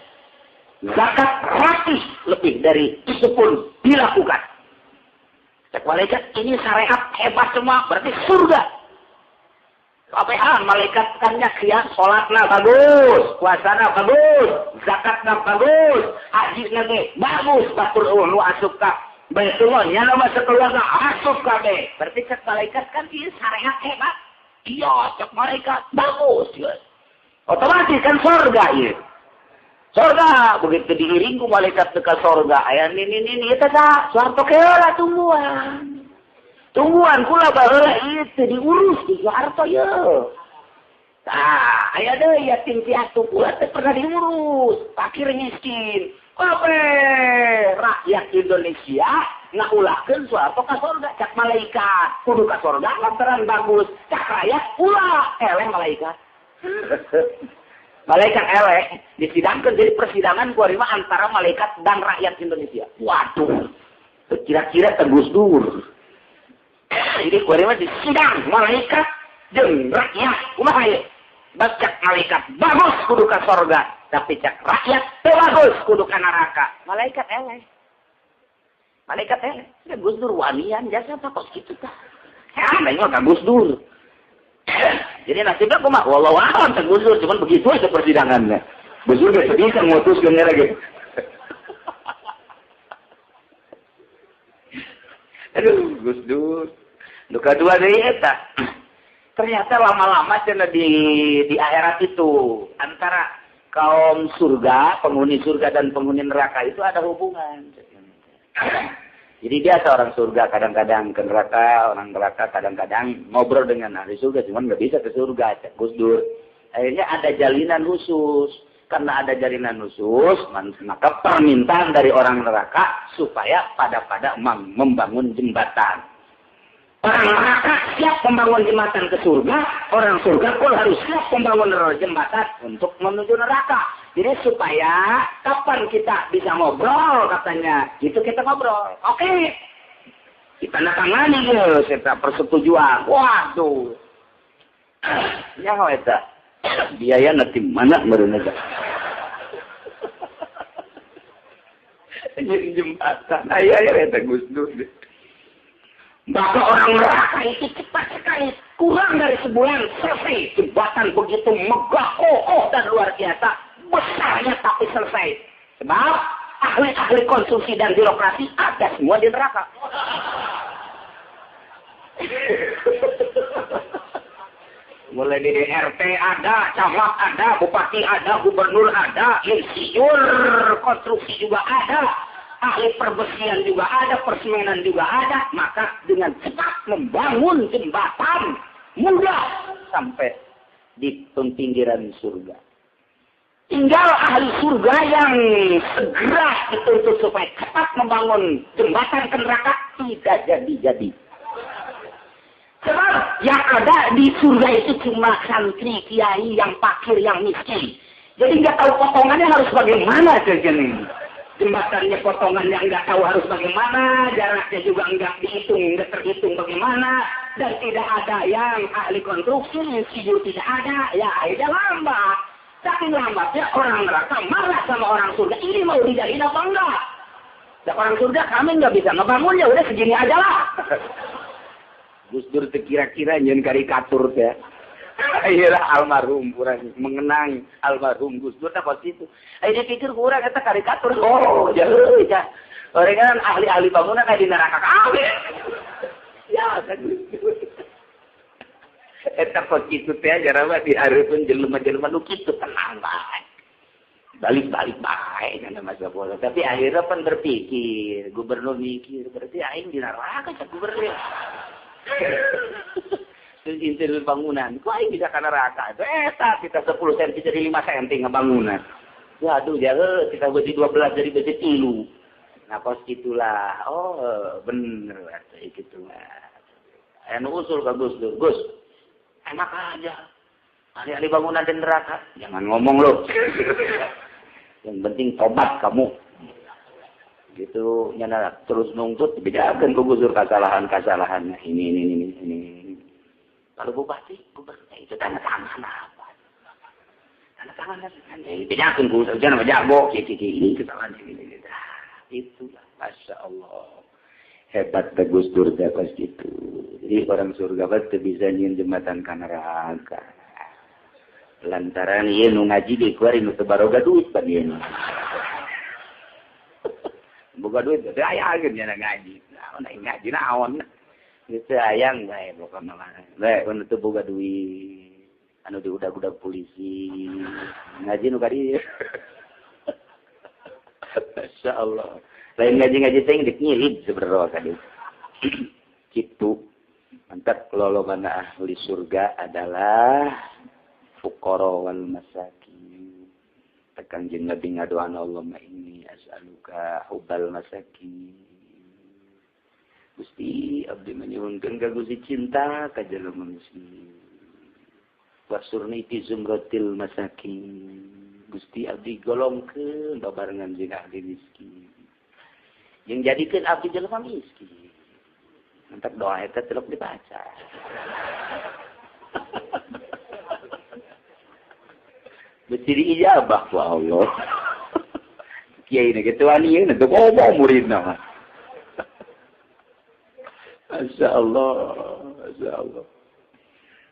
Zakat rapi lebih dari itu pun dilakukan. Cek malaikat ini syariat hebat semua, berarti surga. Kabehan malaikat kan nyaksian salatna bagus, puasana bagus, zakatna bagus, hajina ge bagus, batur eueuh nu asup ka Baitullah nya mah sakeluarga asup kabeh. Berarti cek malaikat kan ieu syariat hebat. Iya, cek malaikat bagus ieu. Otomatis kan surga ieu. Surga begitu diiring ku malaikat ke surga aya nini eta tah Soeharto keula tungguan. Tungguan kula baheula ieu teu diurus di Soeharto ye. Tah, aya deui yatim piatu kula teu pernah diurus, fakir miskin. Kabeh rakyat Indonesia ngaulahkeun Soeharto ka surga cak malaikat. Kudu ka surga lantaran bagus, cak rakyat ulah eleh malaikat. Malaikat eleh disidangkeun jadi persidangan kuari mah antara malaikat dan rakyat Indonesia. Waduh. Kira-kira teh Gus Dur. Jadi kuari mah disidang malaikat jeung rakyat. Kumaha ieu? Cak malaikat bagus kudu ka sorga, tapi cak rakyat teu bagus kudu ka neraka. Malaikat eleh. Malaikat eleh. Da Gus Dur wanian jasa tah kos kitu tah. Heeh, mah ka Gus Dur. Jadi nasibnya kumaha? Wallahu a'lam teh Gus Dur, cuman begitu aja persidangannya. Gus Dur geus bisa ngutuskeun lagi. Aduh, Gus Dur. Nu kadua deui eta. Ternyata lama-lama cenah di akhirat itu antara kaum surga, penghuni surga dan penghuni neraka itu ada hubungan. Jadi biasa orang surga kadang-kadang ke neraka, orang neraka kadang-kadang ngobrol dengan ahli surga, cuman nggak bisa ke surga, cek Gus Dur. Akhirnya ada jalinan khusus. Karena ada jalinan khusus, maka permintaan dari orang neraka supaya pada-pada membangun jembatan. Orang neraka siap membangun jembatan ke surga, orang surga pun harus siap membangun jembatan untuk menuju neraka. Jadi supaya kapan kita bisa ngobrol katanya, itu kita ngobrol. Oke, kita tangani gitu, serta persetujuan. Waduh, ya eta biaya nanti mana meureun eta. Jembatan, aya eta Gus Dur. Maka orang neraka itu cepat sekali, kurang dari sebulan selesai. Jembatan begitu megah, kokoh dan luar biasa, besarnya tapi selesai. Sebab ahli-ahli konstruksi dan birokrasi ada semua di neraka. Mulai dari RT ada, camat ada, bupati ada, gubernur ada, insinyur konstruksi juga ada, ahli perbesian juga ada, persemenan juga ada. Maka dengan cepat membangun jembatan mudah sampai di pinggiran surga. Tinggal ahli surga yang segera dituntut supaya cepat membangun jembatan ke neraka tidak jadi-jadi. Sebab yang ada di surga itu cuma santri, kiai, yang fakir, yang miskin. Jadi nggak tahu potongannya harus bagaimana jajan ini. Jembatannya potongannya nggak tahu harus bagaimana, jaraknya juga nggak dihitung, nggak terhitung bagaimana, dan tidak ada yang ahli konstruksi, insinyur tidak ada, ya akhirnya lambat. Saking lambatnya orang neraka marah sama orang surga, ini mau dijadiin apa enggak? Dan orang surga kami nggak bisa ngebangunnya, udah segini aja lah. Gus Dur kira-kira nyen karikatur teh. Iyalah almarhum kurang mengenang almarhum Gus Dur tak pasti itu. Ayo dia pikir kurang eta karikatur. Oh, jauh ya. Orang kan ahli-ahli bangunan kayak di neraka kabeh. Ya, kan Gus Dur. Eta kok kitu teh jaraba dihareupeun jelema-jelema nu kitu tenang bae. Balik-balik bae kana masa bola. Tapi akhirnya pan berpikir, gubernur mikir, berarti aing di neraka cak gubernur. Interior bangunan, kok aing bisa ke neraka? Eta kita 10 cm jadi 5 cm ngebangunan. Waduh, ya kita besi 12 jadi besi 3. Nah, kos gitulah. Oh, bener gitu lah. Anu usul ke Gus Dur. Gus, enak aja. Ahli-ahli bangunan di neraka. Jangan ngomong lo. Yang penting tobat kamu. Gitu, nyana terus nungtut, bedakan ke Gus Dur kesalahan-kesalahannya. Ini. Kalau bupati, gubernur itu tanda tangan apa? Tanda tangan kan? Bedakan ku saja nama jago, ini kesalahan ini. Itulah, masya Allah, hebat Gus Dur pas gitu. Jadi orang surga pasti bisa nyin jembatan ka neraka. Lantaran ieu nu ngaji dikeluarin nu teu baroga duit pan ieu. Boga duit teh aya ge nya ngaji. Naon ngaji naon? Itu ayang bae pokona mah. Bae anu teu boga duit, anu diudag-udag polisi, ngaji nu ka dieu. Masyaallah. Lain ngaji-ngaji teh geus nyilid sebenarnya ka dieu. Kitu. Mantap lolobana ahli surga adalah fuqara wal masakin. Tekan jeung Nabi ngadoana Allahumma inni as'aluka hubbal masakin. Gusti abdi menyuhunkeun ka Gusti cinta ka jelema miskin. Wasurni fi zumratil masakin. Gusti abdi golongkeun babarengan jeung ahli miskin. Jeung jadikeun abdi jelema miskin. Mantap doa eta telok dibaca. Besi diijabah ku Allah. Kiai na kitu wani ieu teu ngomong muridna mah. Masya Allah, Masya Allah.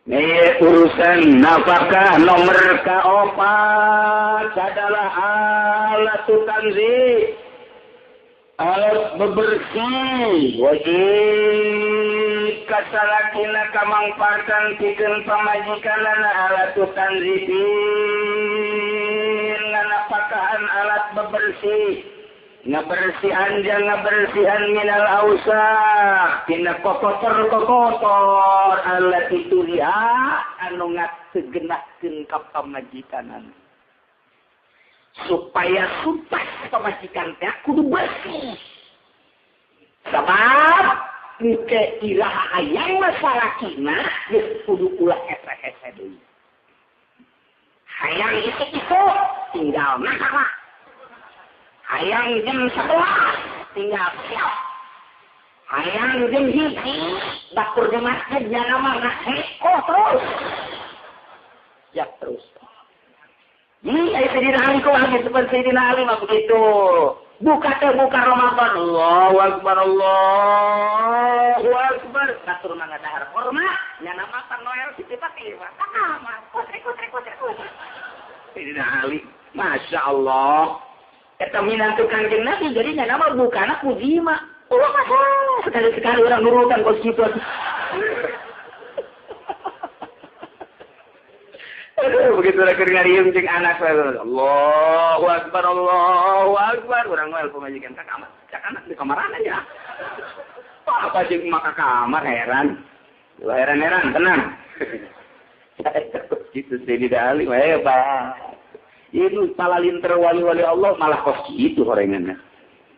Nih urusan nafkah nomor keempat adalah alat tanzih, alat bebersih. Wajib kasalakina kamangpaatan pikeun pamajikanana alat tanzih, nganapakahan alat bebersih. Ngabersihan jangan ngabersihan minal ausah tina kokotor-kokotor alat itu dia anu ngategenahkeun ka pamajikanana supaya sumpah pamajikan teh kudu bersih sabab engke iraha hayang masalakina geus kudu ulah hese-hese deui hayang itu tinggal masalah hayang jam 11 tinggal siap. Hayang jam 1 bakur di masjid jangan mah ngaheko terus. Siap terus. Ini aya Sayyidina Ali kumaha seperti Sayyidina Ali mah begitu. Buka teh buka Ramadan. Allahu akbar Allahu akbar. Batur mah ngadahar kurma, nya nama Noel kitu pake mah. Kamar. Kutrek. Sayyidina Ali, Masya Allah. Eta minantu Kangjeng Nabi jadi nya nama bukana ku jima. Oh, sekali-sekali orang nurutan kos kitu. Aduh, begitu lagi ngariung jeung anak Allahu akbar Allahu akbar urang mah pamajikan ka kamar. Cak anak di kamaran aja. Apa jeung maka kamar heran. Heran-heran tenang. Kitu Sayyidina Ali mah hebat. Ini palalinter wali-wali Allah malah kos gitu horenganna.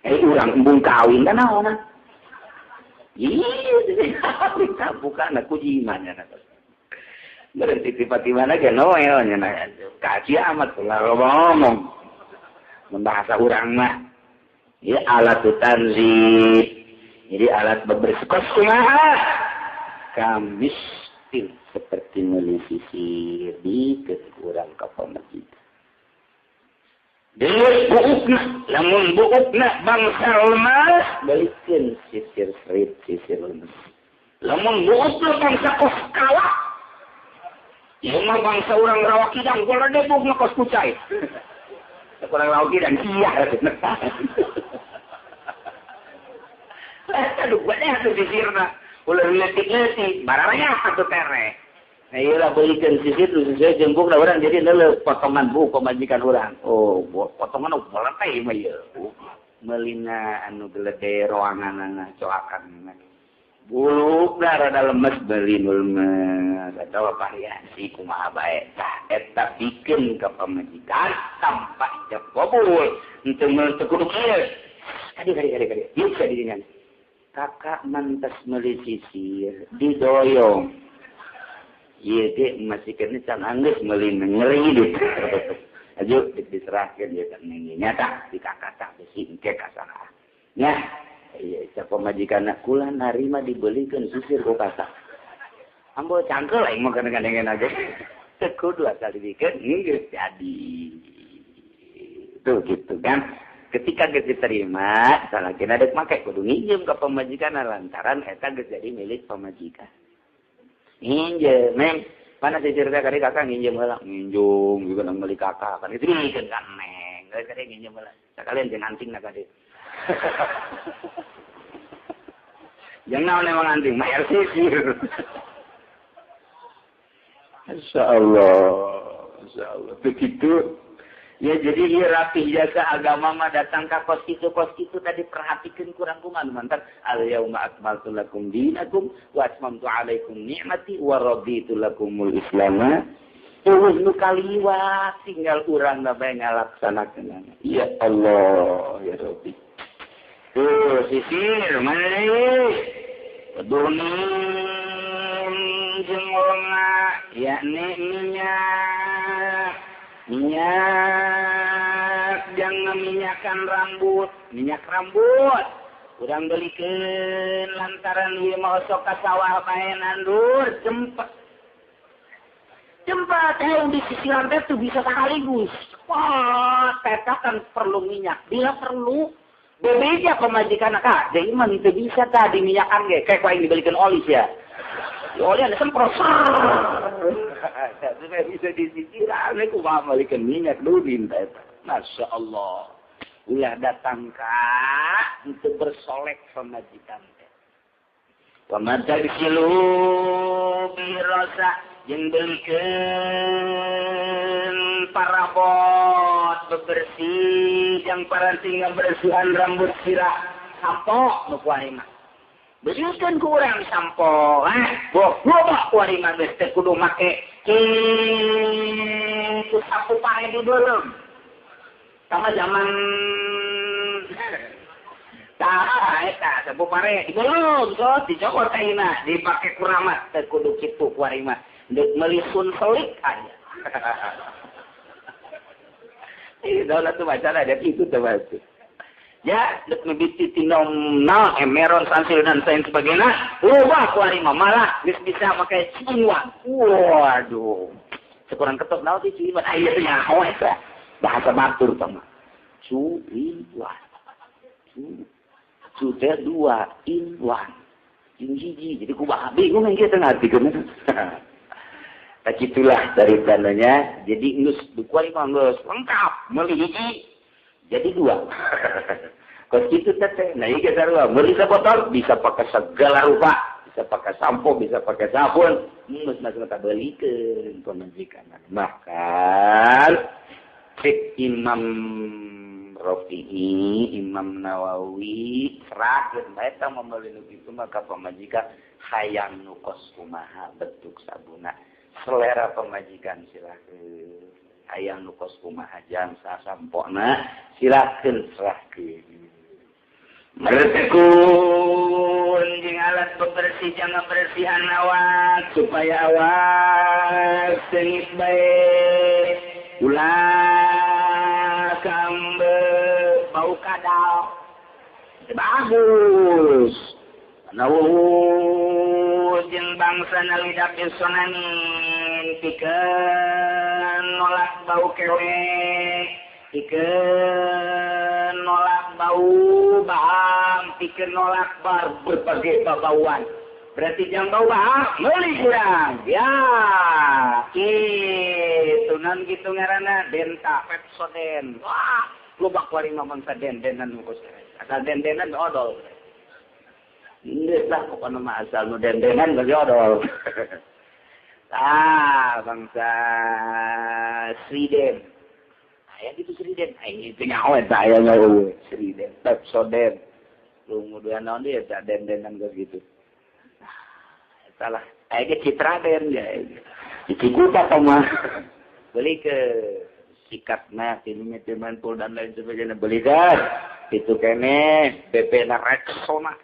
Urang embung kawin kan naon? Ih, bukan aku jimanya. Berhenti tiba-tiba ge noel nya. Kaji amat ulah ngomong. Membahasa urang mah. Ya alat tanzib. Jadi alat bebersih kos kumaha? Kamistil seperti meuli sisir dikeun urang ka pamajikan. Deui buukna, lamun buukna bangsa lemas, balikeun sisir serit sisir lemes. Lamun buukna bangsa kos kawah, ieu mah bangsa urang Rawa Kidang, golode buukna kos kucai. Kurang Rawa Kidang iya. Aduh, gua deh atuh sisirna. Ulah leutik-leutik, bararanya atuh tereh. Nah, iyalah belikan sisir terus sesuai jengkuk lah orang jadi neuleuh potongan buuk pamajikan urang. Oh, potongan boleteh mah ieu. Melina anu gelede roanganana coakan. Bulukna rada lemes beli nu lemes atawa variasi kumaha bae. Tah eta bikeun ka pamajikan tanpa ijab qabul. Henteu meul teu kudu kieu. Kadi kadi kadi kadi. Ieu ka dinya. Kakak mantas meuli sisir didoyong. Iya dek masih kena can anggeus meuli ngeri deh. Ayo diserahkeun ieu kan nyata di kakak tak besi engke ka saha. Nah, iya cak pamajikanna kula narima dibelikeun sisir ku kakak. Ambo cangkel aing mah kana gandengan aja. Teu kudu asal dibikeun geus jadi. Tuh gitu kan. Ketika geus diterima, salakina deuk make kudu nginjem ka pamajikanna lantaran eta geus jadi milik pamajikan. Nginjem, neng, mana sisir teh kali kakak nginjem heula, nginjung juga nang meuli kakak kan itu dikeun ka neng, geus kali nginjem heula. Sakalian jeung anting na kade. Jeung naon emang anting mayar sisir. Masyaallah, masyaallah. Begitu. Ya jadi ieu rapih jasa agama mah datang ka kos kitu tadi perhatikeun kurang kumaha mantan al yauma akmaltu lakum dinakum wa atmamtu alaikum ni'mati wa raditu lakumul islam. Eueuh nu kaliwat tinggal urang bae ngalaksanakeun. Ya Allah ya Rabbi. Tuh sisir mana deui? Pedunin jeung onga yakni minyak. Minyak jangan minyakan rambut, minyak rambut. Urang belikeun lantaran ieu mah osok ka sawah bae nandur, cempet. Cempet hayang di sisiran teh tuh bisa sekaligus. Wah, teta kan perlu minyak. Bila perlu bebeja pamajikan ka, deui mah teu bisa tah diminyakan ge, kayak ku aing dibelikeun oli sia. Oli ada semprot. Supaya bisa disisiran, aku mah malikeun minyak dudin eta. Masya Allah. Ulah datang ka untuk bersolek pamajikan teh. Wa matagsilu birasa jeung belikeun parabot bebersih yang paranti ngabersihan rambut sirah sampo nu kuari mah. Bersihkan ku urang sampo, ah, boh, kuari mah geus teh kudu make kitu sapu pare di beureum. Sama zaman tah eta sapu pare di beureum, so dicokot ayeuna dipake kuramat teh kudu kitu kuari mah. Deuk meuli sunselik aya. Ih, daulah tuh masalah ada itu tuh baca. Ya, dek mibiti tinom na emeron sansil dan lain sebagainya. Loba kuari mah malah geus bisa make ciuan. Waduh. Sekurang ketok naon teh ciuan aya teh nyaho eta. Bahasa batur tah mah. Cuiwan. Cu teh dua in one. Jeung hiji. Jadi kumaha bingung yang kieu teh ngartikeun. Tah kitulah dari tandanya. Jadi geus kuari mah geus lengkap meuli hiji jadi dua. Kos kitu teh. Nah ieu sarua meuli sabotol bisa pakai segala rupa, bisa pakai sampo, bisa pakai sabun, geus mah tak beulikeun pamajikan. Bahkan cek Imam Rafi'i, Imam Nawawi serahkeun bae tah meuli nu kitu mah ka pamajikan hayang nu kos kumaha bentuk sabuna. Selera pamajikan silakeun. Hayang nu kos kumaha jang sasampona silakeun serahkeun. Mertekun jeung alat bebersih jangan bersihan awak supaya awak seungit bae. Ulah kambe bau kadal. Bagus. Jeung bangsa nalidak sonanin pikeun nolak bau kelek, pikeun nolak bau bahang, pikeun nolak berbagai babauan. Berarti jangan bau bahang, meuli kurang. Ya, kitu nan kitu ngaranna denta Pepsodent. Wah, loba kuari mah bangsa den-denan nu asal den-denan odol. Geus lah pokona mah asal nu den-denan bagi odol. Ah, bangsa Sriden. Aya gitu Sriden. Ai teu nyaho eta aya nyaho Sriden, Pepsodent. Lu nguduan naon dia eta den-denan geus gitu. Eta lah. Aya ge Citraden ya. Di Cikupa mah. Beli ke sikapna tinunya mantul dan lain sebagainya beli kan. Itu kene BP na Rexona.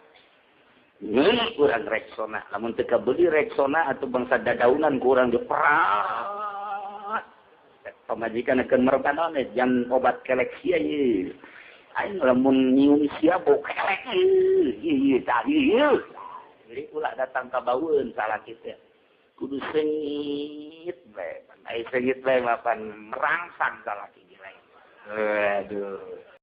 Kurang Rexona. Lamun teu kabeli Rexona atau bangsa dadaunan kurang diperat. Pamajikan akan merekan jang obat kelek sia ieu. Aing lamun nyium sia bau kelek ieu tadi ieu. Jadi ulah datang ka baueun salah kitu. Kudu sengit bae. Ai sengit bae mapan merangsang salah kitu. Aduh.